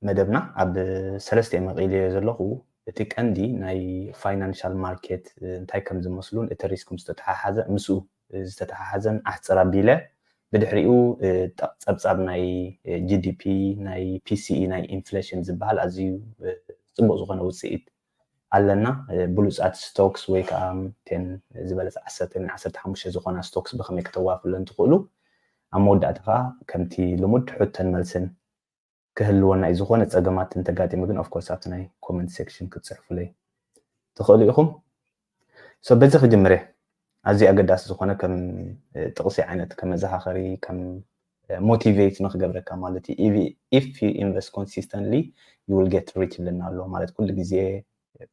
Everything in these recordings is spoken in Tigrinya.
መደብና ኣብ ሰለስተ መቒልዮ ዘለኹ። እቲ ቀንዲ ናይ ፋይናንሻል ማርኬት እንታይ ከም ዝመስሉን እቲ ሪስክ ምስ ተተሓሓዘ ምስኡ ዝተተሓሓዘን ኣሕፅር ኣቢለ፣ ብድሕሪኡ ጸብጻብ ናይ ጂ ዲ ፒ፣ ናይ ፒ ሲ ኢ፣ ናይ ኢንፍሌሽን ዝበሃል ኣዝዩ ፅቡቅ ዝኾነ ውፅኢት ኣለና። ብሉፃት ስቶክስ ወይ ከዓ ቴን ዝበለፀ ዓሰርተ ዓሰርተ ሓሙሽተ ዝኾና ስቶክስ ብከመይ ክተዋፍለን ትኽእሉ፣ ኣብ መወዳእታ ከዓ ከምቲ ልሙድ ሕቶን መልስን ክህልወና እዩ። ዝኾነ ፀገማት እንተጋጢሙ ግን ኦፍኮርስ ኣብቲ ናይ ኮመንት ሴክሽን ክትፅሕፉለይ ትኽእሉ ኢኹም። ሶ በዚ ክጅምር እየ። ኣዝዩ ኣገዳሲ ዝኾነ ከም ጥቕሲ ዓይነት ከም መዘኻኸሪ ከም ሞቲቬት ንክገብረካ ማለት እዩ። If you invest consistently you will get rich ይብለና ኣሎ። ማለት ኩሉ ግዜ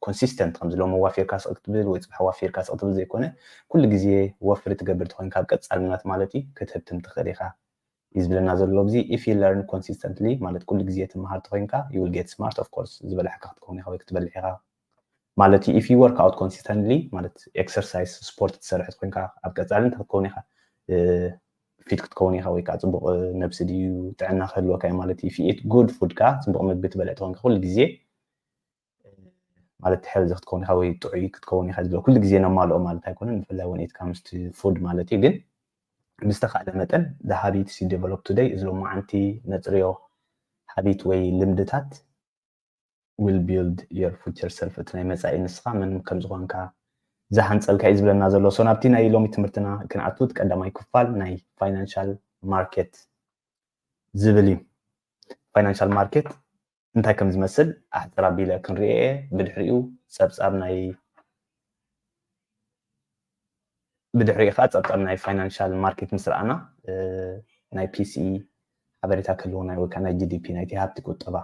ኮንሲስተንት ከምዚ ሎም ዋፊርካ ስቕ ክትብል ወይ ፅባሕ ዋፊርካ ስቕ ትብል ዘይኮነ ኩሉ ግዜ ወፍሪ ትገብር ተኮይንካ ኣብ ቀፃልነት ማለት እዩ ክትህብትም ትኽእል ኢኻ እዩ ዝብለና ዘሎ ኣብዚ። If you learn consistently ማለት ኩሉ ግዜ ትመሃር ተኮይንካ you will get smart of course ዝበላሕካ ክትከውን ኢኻ ወይ ክትበልሕ ኢኻ ማለት እዩ። If you work out consistently ማለት ኤክሰርሳይዝ ስፖርት ትሰርሕ ተኮይንካ ኣብ ቀፃሊ እንታይ ክትከውን ኢኻ ፊት ክትከውን ኢኻ ወይ ከዓ ፅቡቅ ነብሲ ድዩ ጥዕና ክህልወካ እዩ ማለት እዩ። If you eat good food ከዓ ፅቡቅ ምግቢ ትበልዕ ተኮይንካ ኩሉ ግዜ ማለት ሄልዚ ክትከውን ኢኻ ወይ ጥዑይ ክትከውን ኢኻ ዝብሎ ኩሉ ግዜ ነማልኦ ማለት ኣይኮነን። ብፍላይ when it comes to food ማለት እዩ። ግን ብዝተኻእለ መጠን the habits you develop today እዚ ሎማዓንቲ ነፅርዮ ሃቢት ወይ ልምድታት will build your future self እቲ ናይ መፃኢ ንስኻ መን ከም ዝኾንካ ዝሃንፀልካ እዩ ዝብለና ዘሎ። ሶ ናብቲ ናይ ሎሚ ትምህርትና ክንኣቱ እቲ ቀዳማይ ክፋል ናይ ፋይናንሻል ማርኬት ዝብል እዩ። ፋይናንሻል ማርኬት እንታይ ከም ዝመስል ኣሕፅር ኣቢለ ክንሪኦ እየ። ብድሕሪኡ ፀብፃብ ናይ ብድሕሪኡ ከዓ ፀብፃብ ናይ ፋይናንሻል ማርኬት ምስ ረኣና ናይ ፒ ሲ ኢ ሓበሬታ ክህልወና ወይ ከዓ ናይ ጂ ዲ ፒ ናይቲ ሃብቲ ቁጠባ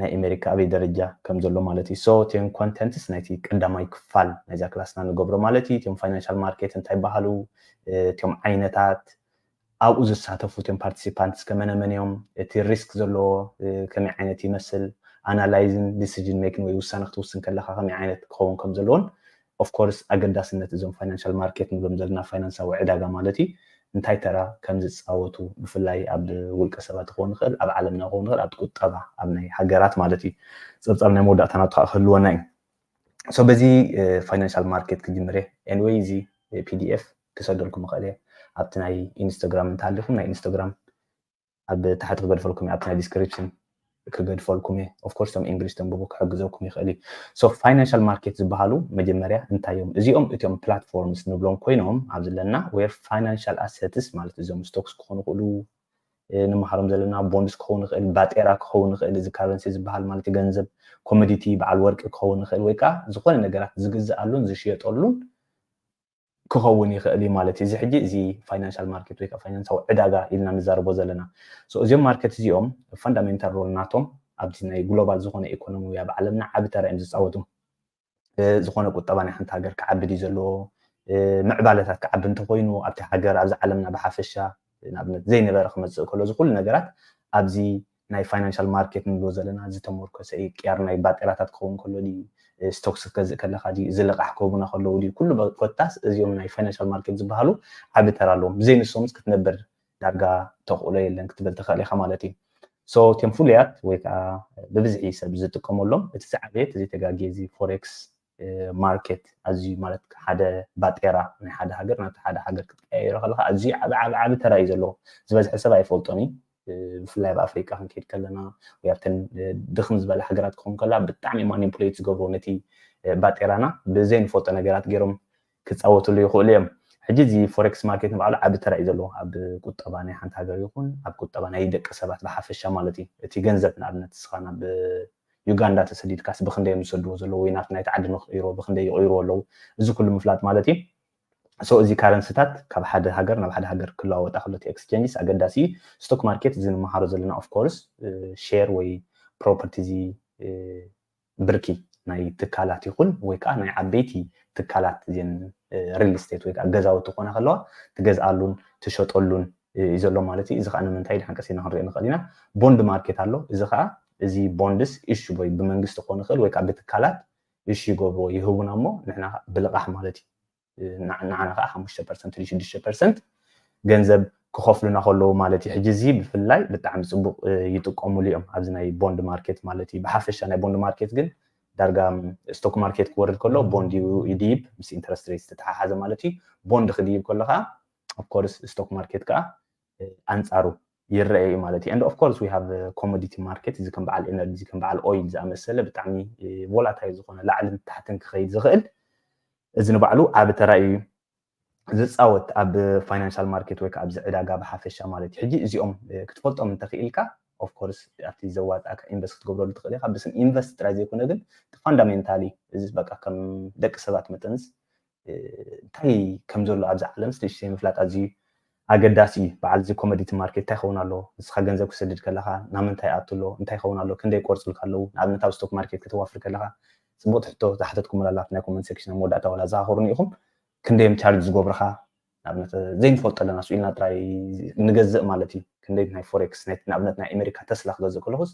ናይ ኣሜሪካ ኣበይ ደረጃ ከም ዘሎ ማለት እዩ። ሶ እቲኦም ኮንተንትስ ናይቲ ቀዳማይ ክፋል ናይዛ ክላስና ንገብሮ ማለት እዩ። እቲኦም ፋይናንሻል ማርኬት እንታይ ይበሃሉ፣ እቲኦም ዓይነታት፣ ኣብኡ ዝሳተፉ እቲኦም ፓርቲሲፓንትስ ከመነመን እዮም፣ እቲ ሪስክ ዘለዎ ከመይ ዓይነት ይመስል፣ ኣናላይዝን ዲሲዥን ሜኪን ወይ ውሳነ ክትውስን ከለካ ከመይ ዓይነት ክኸውን ከም ዘለዎን ኦፍኮርስ ኣገዳስነት እዞም ፋይናንሻል ማርኬት ንብሎም ዘለና ፋይናንሳዊ ዕዳጋ ማለት እዩ እንታይ ተራ ከም ዝፃወቱ ብፍላይ ኣብ ውልቀ ሰባት ክኸውን ይኽእል ኣብ ዓለምና ክኸውን ይኽእል ኣብ ቁጠባ ኣብ ናይ ሃገራት ማለት እዩ። ፀብፃብ ናይ መወዳእታ ናቱ ከዓ ክህልወና እዩ። ሶ በዚ ፋይናንሻል ማርኬት ክጅምር እየ። ኤንወይ እዚ ፒ ዲ ኤፍ ክሰደልኩም ይኽእል እየ ኣብቲ ናይ ኢንስታግራም እንተሃሊኹም ናይ ኢንስታግራም ኣብ ታሕቲ ክገድፈልኩም እየ ኣብቲ ናይ ዲስክሪፕሽን ክገድፈልኩም እየ። ኦፍኮርስ ቶም ኢንግሊሽ ተንብቡ ክሕግዘኩም ይኽእል እዩ። ሶ ፋይናንሻል ማርኬት ዝበሃሉ መጀመርያ እንታይ እዮም? እዚኦም እቲኦም ፕላትፎርምስ ንብሎም ኮይኖም ኣብ ዘለና ዌር ፋይናንሻል ኣሰትስ ማለት እዞም ስቶክስ ክኾኑ ይኽእሉ ንምሃሮም ዘለና ቦንድስ ክኸውን ይኽእል፣ ባጤራ ክኸውን ይኽእል፣ እዚ ካረንሲ ዝበሃል ማለት ገንዘብ ኮሞዲቲ በዓል ወርቂ ክኸውን ይኽእል ወይ ከዓ ዝኾነ ነገራት ዝግዝኣሉን ዝሽየጠሉን ክኸውን ይኽእል እዩ ማለት እዩ። እዚ ሕጂ እዚ ፋይናንሻል ማርኬት ወይ ከዓ ፋይናንሳዊ ዕዳጋ ኢልና ንዛረቦ ዘለና። እዚኦም ማርኬት እዚኦም ፋንዳሜንታል ሮል ናቶም ኣብዚ ናይ ግሎባል ዝኾነ ኢኮኖሚ ኣብ ዓለምና ዓቢ ተራ እዮም ዝፃወቱ። ዝኾነ ቁጠባ ናይ ሓንቲ ሃገር ክዓቢ ድዩ ዘለዎ፣ ምዕባለታት ክዓቢ እንተኮይኑ ኣብቲ ሃገር ኣብዚ ዓለምና ብሓፈሻ ንኣብነት ዘይነበረ ክመፅእ ከሎ እዚ ኩሉ ነገራት ኣብዚ ናይ ፋይናንሻል ማርኬት ንብሎ ዘለና ዝተመርኮሰ እዩ። ቅያር ናይ ባጤራታት ክኸውን ከሎ ድዩ፣ ስቶክስ ክገዝእ ከለካ ድዩ፣ እዚ ልቃሕ ክህቡና ከለዉ ድዩ፣ ኩሉ ኮታስ እዚኦም ናይ ፋይናንሻል ማርኬት ዝበሃሉ ዓቢ ተራ ኣለዎም። ብዘይ ንሶምስ ክትነብር ዳርጋ ተኽእሎ የለን ክትብል ትኽእል ኢኻ ማለት እዩ። ሶ እቲኦም ፍሉያት ወይ ከዓ ብብዝሒ ሰብ ዝጥቀመሎም እቲ ዝዓበየ እቲ ዘይተጋግየ እዚ ፎሬክስ ማርኬት ኣዝዩ ማለት ሓደ ባጤራ ናይ ሓደ ሃገር ናብቲ ሓደ ሃገር ክትቀያየሮ ከለካ ኣዝዩ ዓቢ ዓቢ ዓቢ ተራ እዩ ዘለዎ። ዝበዝሐ ሰብ ኣይፈልጦን እዩ። ብፍላይ ኣብ ኣፍሪቃ ክንከይድ ከለና ወይ ኣብተን ድኽም ዝበላ ሃገራት ክኸውን ከላ ብጣዕሚ ማኒፕሌት ዝገብርዎ ነቲ ባጤራና ብዘይንፈልጦ ነገራት ገይሮም ክፃወትሉ ይኽእሉ እዮም። ሕጂ እዚ ፎሬክስ ማርኬት ንባዕሉ ዓቢ ተራ እዩ ዘለዎ ኣብ ቁጠባ ናይ ሓንቲ ሃገር ይኹን ኣብ ቁጠባ ናይ ደቂ ሰባት ብሓፈሻ ማለት እዩ። እቲ ገንዘብ ንኣብነት እስኻ ናብ ዩጋንዳ ተሰዲድካስ ብክንደይ እዮም ዝሰድዎ ዘለዉ ወይ ናብቲ ናይቲ ዓዲ ንክቕይርዎ ብክንደይ ይቕይርዎ ኣለዉ እዚ ኩሉ ምፍላጥ ማለት እዩ። ሶ እዚ ካረንስታት ካብ ሓደ ሃገር ናብ ሓደ ሃገር ክለዋወጣ ከሎ እቲ ኤክስቼንጅስ ኣገዳሲ እዩ። ስቶክ ማርኬት እዚ ንመሃሮ ዘለና ኦፍኮርስ ሼር ወይ ፕሮፐርቲ እዚ ብርኪ ናይ ትካላት ይኹን ወይ ከዓ ናይ ዓበይቲ ትካላት እዚን ሪል ስቴት ወይ ከዓ ገዛውቲ ክኾና ከለዋ ትገዝኣሉን ትሸጠሉን እዩ ዘሎ ማለት እዩ። እዚ ከዓ ንምንታይ ድሓን ቀሲና ክንሪኦ ንኽእል ኢና። ቦንድ ማርኬት ኣሎ። እዚ ከዓ እዚ ቦንድስ ኢሹ ወይ ብመንግስቲ ክኾን ይኽእል ወይ ከዓ ብትካላት ኢሹ ይገብርዎ ይህቡና እሞ ንሕና ብልቓሕ ማለት እዩ ንዓና ከዓ ሓሙሽተ ፐርሰንት ዲ ሽዱሽተ ፐርሰንት ገንዘብ ክኸፍሉና ከለዉ ማለት እዩ። ሕጂ እዚ ብፍላይ ብጣዕሚ ፅቡቅ ይጥቀሙሉ እዮም ኣብዚ ናይ ቦንድ ማርኬት ማለት እዩ። ብሓፈሻ ናይ ቦንድ ማርኬት ግን ዳርጋ ስቶክ ማርኬት ክወርድ ከሎ ቦንድ ይድይብ ምስ ኢንተረስት ሬት ዝተተሓሓዘ ማለት እዩ። ቦንድ ክድይብ ከሎ ከዓ ኦፍኮርስ ስቶክ ማርኬት ከዓ ኣንፃሩ ይረአ እዩ ማለት እዩ። And of course we have commodity market እዚ ከም በዓል ኤነርጂ ከም በዓል ኦይል ዝኣመሰለ ብጣዕሚ ቮላታይል ዝኾነ ላዕልን ታሕትን ክኸይድ ዝኽእል እዚ ንባዕሉ ዓቢ ተራ እዩ ዝፃወት ኣብ ፋይናንሻል ማርኬት ወይ ከዓ ኣብዚ ዕዳጋ ብሓፈሻ ማለት እዩ። ሕጂ እዚኦም ክትፈልጦም እንተኽኢልካ ኦፍኮርስ ኣብቲ ዘዋፃእካ ኢንቨስት ክትገብረሉ ትኽእል ኢኻ። ብስም ኢንቨስት ጥራይ ዘይኮነ ግን ፋንዳሜንታሊ እዚ በቃ ከም ደቂ ሰባት መጠንስ እንታይ ከም ዘሎ ኣብዚ ዓለም ስልሽተ ምፍላጥ ኣዝዩ ኣገዳሲ እዩ። በዓል እዚ ኮመዲቲ ማርኬት እንታይ ይኸውን ኣሎ፣ ንስኻ ገንዘብ ክሰድድ ከለኻ ናብ ምንታይ ኣቱ ኣሎ፣ እንታይ ይኸውን ኣሎ፣ ክንደይ ቆርፅልካ ኣለዉ። ንኣብነት ኣብ ስቶክ ማርኬት ከተዋፍር ከለኻ ፅቡቅ ትሕቶ ዝሓተትኩምላ ኣላ ናይ ኮመንት ሴክሽን ኣብ መወዳእታ ዋላ ዝሃኸሩኒ ኢኹም። ክንደዮም ቻርጅ ዝገብርኻ ንኣብነት ዘይንፈልጦ ኣለና ስኢልና ጥራይ ንገዝእ ማለት እዩ። ክንደይ ናይ ፎሬክስ ንኣብነት ናይ ኣሜሪካ ተስላ ክገዝእ ከለኹስ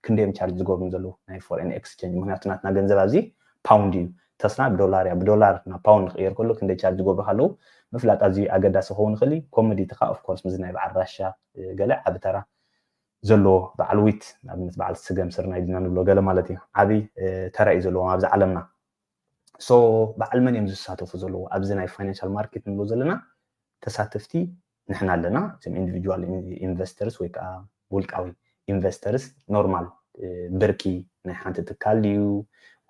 ክንደዮም ቻርጅ ዝገብሩን ዘለዉ ናይ ፎሬን ኤክስቼንጅ። ምክንያቱ ናትና ገንዘብ ኣብዚ ፓውንድ እዩ። ተስላ ብዶላር እያ። ብዶላር ናብ ፓውንድ ክቅየር ከሎ ክንደይ ቻርጅ ዝገብሩ ኣለዉ ምፍላጥ ኣዝዩ ኣገዳሲ ክኸውን ይኽእል እዩ። ኮሞዲቲ ከዓ ኦፍኮርስ ምስዚ ናይ በዓል ራሻ ገለ ዓቢ ተራ ዘለዎ በዓል ዊት ንኣብነት በዓል ስገም ስርናይ ድና ንብሎ ገለ ማለት እዩ። ዓቢ ተራ እዩ ዘለዎም ኣብዚ ዓለምና። ሶ በዓል መን እዮም ዝሳተፉ ዘለዉ ኣብዚ ናይ ፋይናንሻል ማርኬት ንብሎ ዘለና ተሳተፍቲ ንሕና ኣለና። እዞም ኢንዲቪጁዋል ኢንቨስተርስ ወይ ከዓ ውልቃዊ ኢንቨስተርስ ኖርማል ብርኪ ናይ ሓንቲ ትካል ድዩ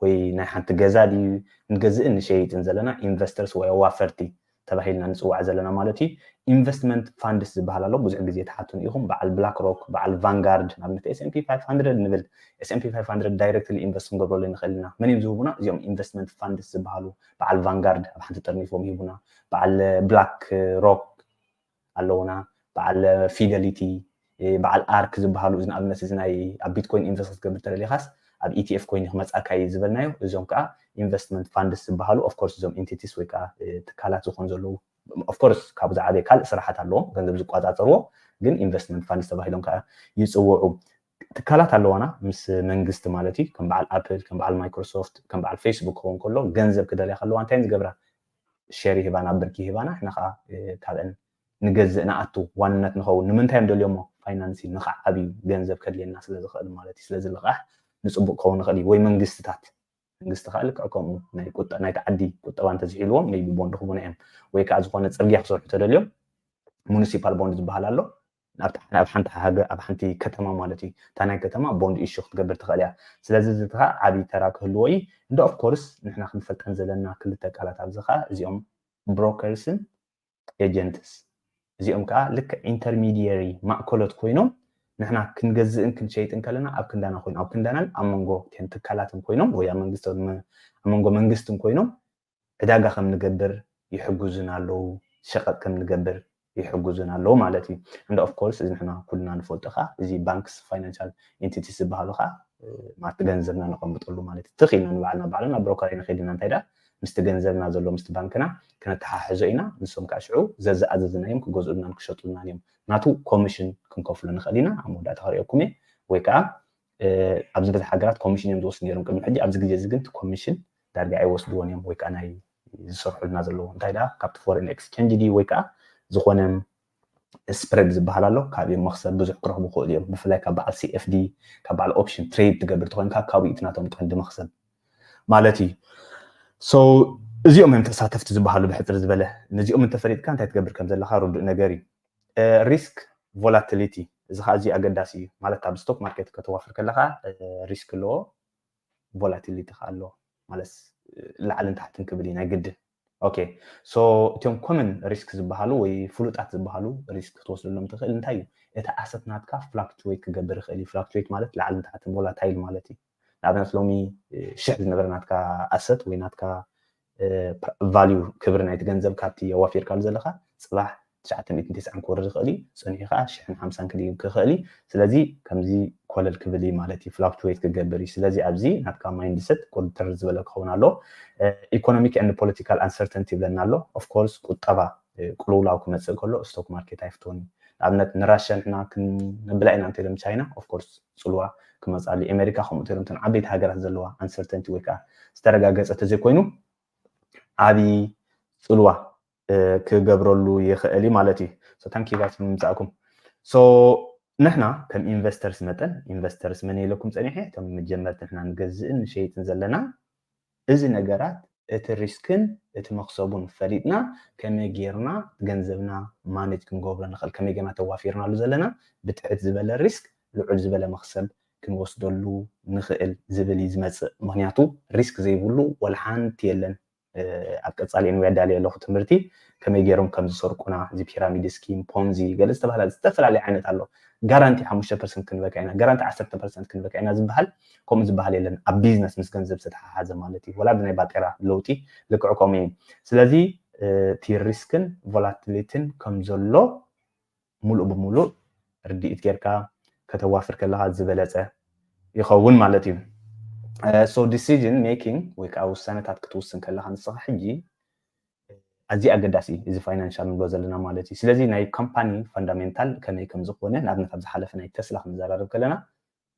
ወይ ናይ ሓንቲ ገዛ ድዩ ንገዝእን ንሸይጥን ዘለና ኢንቨስተርስ ወይ ኣዋፈርቲ ተባሂልና ንፅዋዕ ዘለና ማለት እዩ። ኢንቨስትመንት ፋንድስ ዝበሃል ኣሎ ብዙሕ ግዜ ተሓቱን ኢኹም በዓል ብላክ ሮክ በዓል ቫንጋርድ ንኣብነት S&P five hundred ንብል S&P five hundred ዳይረክትሊ ኢንቨስት ክንገብረሉ ንኽእል ኢና። መን እዮም ዝህቡና? እዚኦም ኢንቨስትመንት ፋንድስ ዝበሃሉ በዓል ቫንጋርድ ኣብ ሓንቲ ጠርኒፎም ይህቡና። በዓል ብላክ ሮክ ኣለውና፣ በዓል ፊደሊቲ፣ በዓል ኣርክ ዝበሃሉ እዚ ንኣብነት እዚ ናይ ኣብ ቢትኮይን ኢንቨስት ክትገብር ተደሊኻስ ኣብ ኢቲኤፍ ኮይን ክመፃካ እዩ ዝበልናዮ። እዚኦም ከዓ ኢንቨስትመንት ፋንድስ ዝበሃሉ ኦፍኮርስ እዞም ኢንቲቲስ ወይ ከዓ ትካላት ዝኾኑ ዘለዉ ኦፍኮርስ ካብኡ ዝዓበየ ካልእ ስራሓት ኣለዎም ገንዘብ ዝቆፃፀርዎ ግን ኢንቨስትመንት ፋንድስ ተባሂሎም ከዓ ይፅውዑ። ትካላት ኣለዋና ምስ መንግስቲ ማለት እዩ ከም በዓል ኣፕል ከም በዓል ማይክሮሶፍት ከም በዓል ፌስቡክ ክኸውን ከሎ ገንዘብ ክደልያ ከለዋ እንታይ ዝገብራ ሸር ይህባና ብርኪ ይህባና ንዓ ካብአን ንገዝእ ንኣቱ ዋንነት ንኸውን ንምንታይ እዮም ደልዮሞ ፋይናንሲ ንክዓብዩ ገንዘብ ከድልየና ስለዝኽእል ማለት እዩ ስለዚ ልቃሕ ንፅቡቅ ክኸውን ይኽእል እዩ ወይ መንግስትታት መንግስቲ ከዓ ልክዕ ከምኡ ናይ ቁጠ ናይቲ ዓዲ ቁጠባ እንተዝሒልዎም maybe ቦንድ ክቡና እዮም ወይ ከዓ ዝኾነ ፅርግያ ክሰርሑ ተደልዮም ሙኒሲፓል ቦንድ ዝበሃል ኣሎ ኣብ ሓንቲ ሃገር ኣብ ሓንቲ ከተማ ማለት እዩ እታ ናይ ከተማ ቦንድ ኢሹ ክትገብር ትኽእል እያ ስለዚ እዚ ከዓ ዓብዪ ተራ ክህልዎ እዩ እንደ ኦፍኮርስ ንሕና ክንፈልጠን ዘለና ክልተ ቃላት ኣብዚ ከዓ እዚኦም ብሮከርስን ኤጀንትስ እዚኦም ከዓ ልክዕ ኢንተርሚዲየሪ ማእከሎት ኮይኖም ንሕና ክንገዝእን ክንሸይጥን ከለና ኣብ ክንዳና ኮይኖም ኣብ ክንዳናን ኣብ መንጎ እተን ትካላትን ኮይኖም ወይ ኣብ መንግስቲ ኣብ መንጎ መንግስትን ኮይኖም ዕዳጋ ከም ንገብር ይሕግዙን ኣለዉ ሸቐጥ ከም ንገብር ይሕግዙን ኣለዉ ማለት እዩ እንደ ኦፍኮርስ እዚ ንሕና ኩልና ንፈልጦ ከዓ እዚ ባንክስ ፋይናንሻል ኢንቲቲስ ዝበሃሉ ከዓ ማት ገንዘብና ነቐምጠሉ ማለት እዩ ትኽኢልና ንባዕልና ባዕልና ብሮከር ኢና ከይድና እንታይ ዳ ምስቲ ገንዘብና ዘሎ ምስቲ ባንክና ክነተሓሕዞ ኢና ንሶም ከዓ ሽዑ ዘዝኣዘዝናዮም ክገዝኡልናን ክሸጡልናን እዮም ናቱ ኮሚሽን ክንከፍሎ ንኽእል ኢና ኣብ መወዳእታ ክሪኦኩም እየ ወይ ከዓ ኣብዚ ብዙሕ ሃገራት ኮሚሽን እዮም ዝወስዱ ነይሮም ቅድሚ ሕጂ ኣብዚ ግዜ እዚ ግን ኮሚሽን ዳርጋ ኣይወስድዎን እዮም ወይ ከዓ ናይ ዝሰርሑልና ዘለዉ እንታይ ዳ ካብቲ ፎሬን ኤክስቸንጅ ድዩ ወይ ከዓ ዝኾነ ስፕረድ ዝበሃል ኣሎ ካብኦም መክሰብ ብዙሕ ክረኽቡ ክእሉ እዮም ብፍላይ ካብ በዓል CFD ካብ በዓል ኦፕሽን ትሬድ ትገብር ተኮይንካ ካብኡ እቲ ናቶም ቀንዲ መክሰብ ማለት እዩ so እዚኦም እዮም ተሳተፍቲ ዝበሃሉ ብሕፅር ዝበለ ነዚኦም እንተፈሊጥካ እንታይ ትገብር ከም ዘለካ ርዱእ ነገር እዩ ሪስክ ቮላቲሊቲ እዚ ከዓ ኣዝዩ ኣገዳሲ እዩ ማለት ኣብ ስቶክ ማርኬት ከተዋፍር ከለካ ሪስክ ኣለዎ ቮላቲሊቲ ከዓ ኣለዎ ማለት ላዕልን ታሕትን ክብል እዩ ናይ ግድን okay so እቶም ኮመን ሪስክ ዝበሃሉ ወይ ፍሉጣት ዝበሃሉ ሪስክ ክትወስደሎም ትኽእል እንታይ እዩ እቲ ኣሰት ናትካ ፍላክቹዌት ክገብር ይኽእል እዩ ፍላክቹዌት ማለት ላዕልን ታሕትን ቮላታይል ማለት እዩ ንኣብነት ሎሚ ሽሕ ዝነበረ ናትካ ኣሰት ወይ ናትካ ቫልዩ ክብሪ ናይቲ ገንዘብ ካብቲ ኣዋፊርካሉ ዘለካ ፅባሕ ትሽዓተ ሚእትን ተስዓን ክወርድ ይኽእል እዩ፣ ፀኒሑ ከዓ ሽሕን ሓምሳን ክድይብ ክኽእል እዩ። ስለዚ ከምዚ ኮለል ክብል እዩ ማለት እዩ፣ ፍላክቹዌት ክገብር እዩ። ስለዚ ኣብዚ ናትካ ማይንድሰት ቁጥጥር ዝበለ ክኸውን ኣለዎ። ኢኮኖሚክ ኤንድ ፖለቲካል ኣንሰርተንቲ ይብለና ኣሎ። ኦፍኮርስ ቁጠባ ቅልውላው ክመፅእ ከሎ ስቶክ ማርኬት ኣይፍትዎን እዩ። ንኣብነት ንራሽያ ንሕና ክነብላ ኢና እንተኢሎም ቻይና ኦፍኮርስ ፅልዋ ክመፅኣሉ ኣሜሪካ ከምኡ ተይሎም እተን ዓበይቲ ሃገራት ዘለዋ ኣንሰርተንቲ ወይ ከዓ ዝተረጋገፀ ተዘይኮይኑ ዓብዪ ፅልዋ ክገብረሉ ይኽእል እዩ ማለት እዩ። So thank you guys ንምምፃእኩም። So ንሕና ከም investors መጠን፣ investors መን ኢለኩም ፀኒሐ፣ እቶም መጀመርቲ ንሕና ንገዝእን ንሸይጥን ዘለና፣ እዚ ነገራት እቲ risk ን እቲ መኽሰቡን ፈሊጥና ከመይ ጌርና ገንዘብና manage ክንገብሮ ንኽእል፣ ከመይ ጌርና ተዋፊርናሉ ዘለና ብትሕት ዝበለ risk ልዑል ዝበለ መኽሰብ ክንወስደሉ ንኽእል ዝብል እዩ ዝመፅእ። ምኽንያቱ risk ዘይብሉ ወላ ሓንቲ የለን። ኣብ ቀፃሊ እን የዳልየ ኣለኹ ትምህርቲ ከመይ ገይሮም ከም ዝሰርቁና፣ እዚ pyramid scheme፣ Ponzi ገለ ዝተባህላ ዝተፈላለዩ ዓይነት ኣሎ። ጋራንቲ ሓሙሽተ ፐርሰንት ክንበካ ኢና፣ ጋራንቲ ዓሰርተ ፐርሰንት ክንበካ ኢና ዝበሃል ከምኡ ዝበሃል የለን። ኣብ ቢዝነስ ምስ ገንዘብ ዝተተሓሓዘ ማለት እዩ። ወላ ብናይ ባጤራ ለውጢ ልክዕ ከምኡ እዩ። ስለዚ እቲ risk ን volatility ን ከም ዘሎ ሙሉእ ብሙሉእ ርድኢት ጌርካ ከተዋፍር ከለኻ ዝበለፀ ይኸውን ማለት እዩ። So decision making ወይ ከዓ ውሳነታት ክትውስን ከለኻ ንስኻ ሕጂ ኣዝዩ ኣገዳሲ እዩ እዚ ፋይናንሻል ንብሎ ዘለና ማለት እዩ። ስለዚ ናይ ካምፓኒ ፋንዳሜንታል ከመይ ከም ዝኾነ ንኣብነት ኣብ ዝሓለፈ ናይ ተስላ ክንዘራረብ ከለና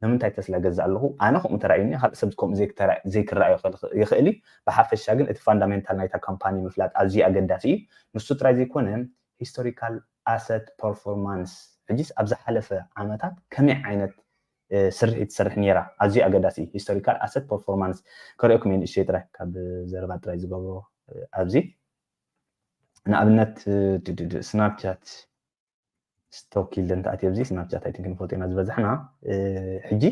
ንምንታይ ተስላ ገዛ ኣለኹ ኣነ ከምኡ ተራእዩኒ ካልእ ሰብ ከምኡ ዘይክረኣዮ ይኽእል እዩ። ብሓፈሻ ግን እቲ ፋንዳሜንታል ናይታ ካምፓኒ ምፍላጥ ኣዝዩ ኣገዳሲ እዩ። ንሱ ጥራይ ዘይኮነ historical asset performance ሕጂስ ኣብ ዝሓለፈ ዓመታት ከመይ ዓይነት ስርሒት ትሰርሕ ነይራ ኣዝዩ ኣገዳሲ እዩ። Historical asset performance ከርእየኩም እየ ንእሽተይ ጥራይ ካብ ዘረባ ጥራይ ዝገብሮ ኣብዚ ንኣብነት ስናፕቻት ስቶክ ኢለ እንተኣትየ ኣብዚ ስናፕቻት ኣይ ቲንክ ንፈልጦ ኢና ዝበዛሕና ሕጂ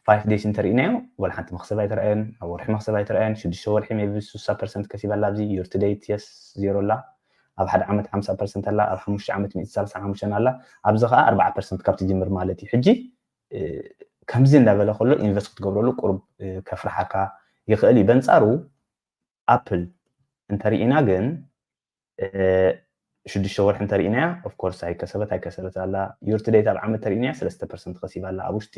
ፋይቭ ዴይስ እንተርኢናዮ ወላ ሓንቲ መክሰብ ኣይተረኣየን። ኣብ ወርሒ መክሰብ ኣይተረኣየን። ሽዱሽተ ወርሒ ሜቢ ሱሳ ፐርሰንት ከሲባ ኣላ ኣብዚ year to date yes ዜሮ ኣላ። ኣብ ሓደ ዓመት ሓምሳ ፐርሰንት ኣላ። ኣብ ሓሙሽተ ዓመት ሚእቲ ሰላሳ ሓሙሽተ ኣላ። ኣብዚ ከዓ ኣርባዓ ፐርሰንት ካብ ትጅምር ማለት እዩ። ሕጂ ከምዚ እንዳበለ ከሎ ኢንቨስት ክትገብረሉ ቁሩብ ከፍርሓካ ይኽእል እዩ። በንፃሩ ኣፕል እንተርኢና ግን ሽዱሽተ ወርሒ እንተርኢናያ of course ኣይከሰበት ኣይከሰበት ኣላ። Year to date ኣብ ዓመት ተርኢናያ ሰለስተ ፐርሰንት ከሲባ ኣላ። ኣብ ውሽጢ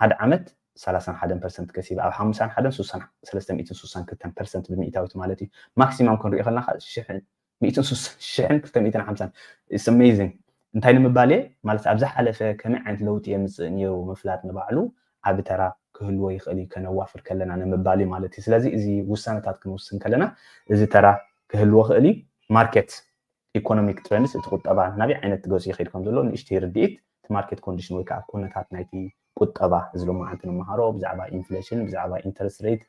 ሓደ ዓመት ሰላሳን ሓደን ፐርሰንት ከሲባ ኣብ ሓምሳን ሓደን ሱሳን ሰለስተ ሚእትን ሱሳን ክልተን ፐርሰንት ብሚእታዊት ማለት እዩ። ማክሲማም ክንሪኦ ከለና ከዓ ሽሕን ሚእትን ሱሳን ሽሕን ክልተ ሚእትን ሓምሳን it's amazing። እንታይ ንምባል እየ ማለት ኣብ ዝሓለፈ ከመይ ዓይነት ለውጢ የምፅእ ነይሩ ምፍላጥ ንባዕሉ ዓቢ ተራ ክህልዎ ይኽእል እዩ ከነዋፍር ከለና ንምባል እዩ ማለት እዩ። ስለዚ እዚ ውሳነታት ክንውስን ከለና እዚ ተራ ክህልዎ ክእል እዩ። ማርኬት ኢኮኖሚክ ትረንድስ እቲ ቁጠባ ናበይ ዓይነት ገፁ ይኸይድ ከም ዘሎ ንእሽተይ ርድኢት እቲ ማርኬት ኮንዲሽን ወይ ከዓ ኩነታት ናይቲ ቁጠባ እዚ ሎማዓንቲ ንመሃሮ ብዛዕባ ኢንፍሌሽን ብዛዕባ ኢንተረስት ሬት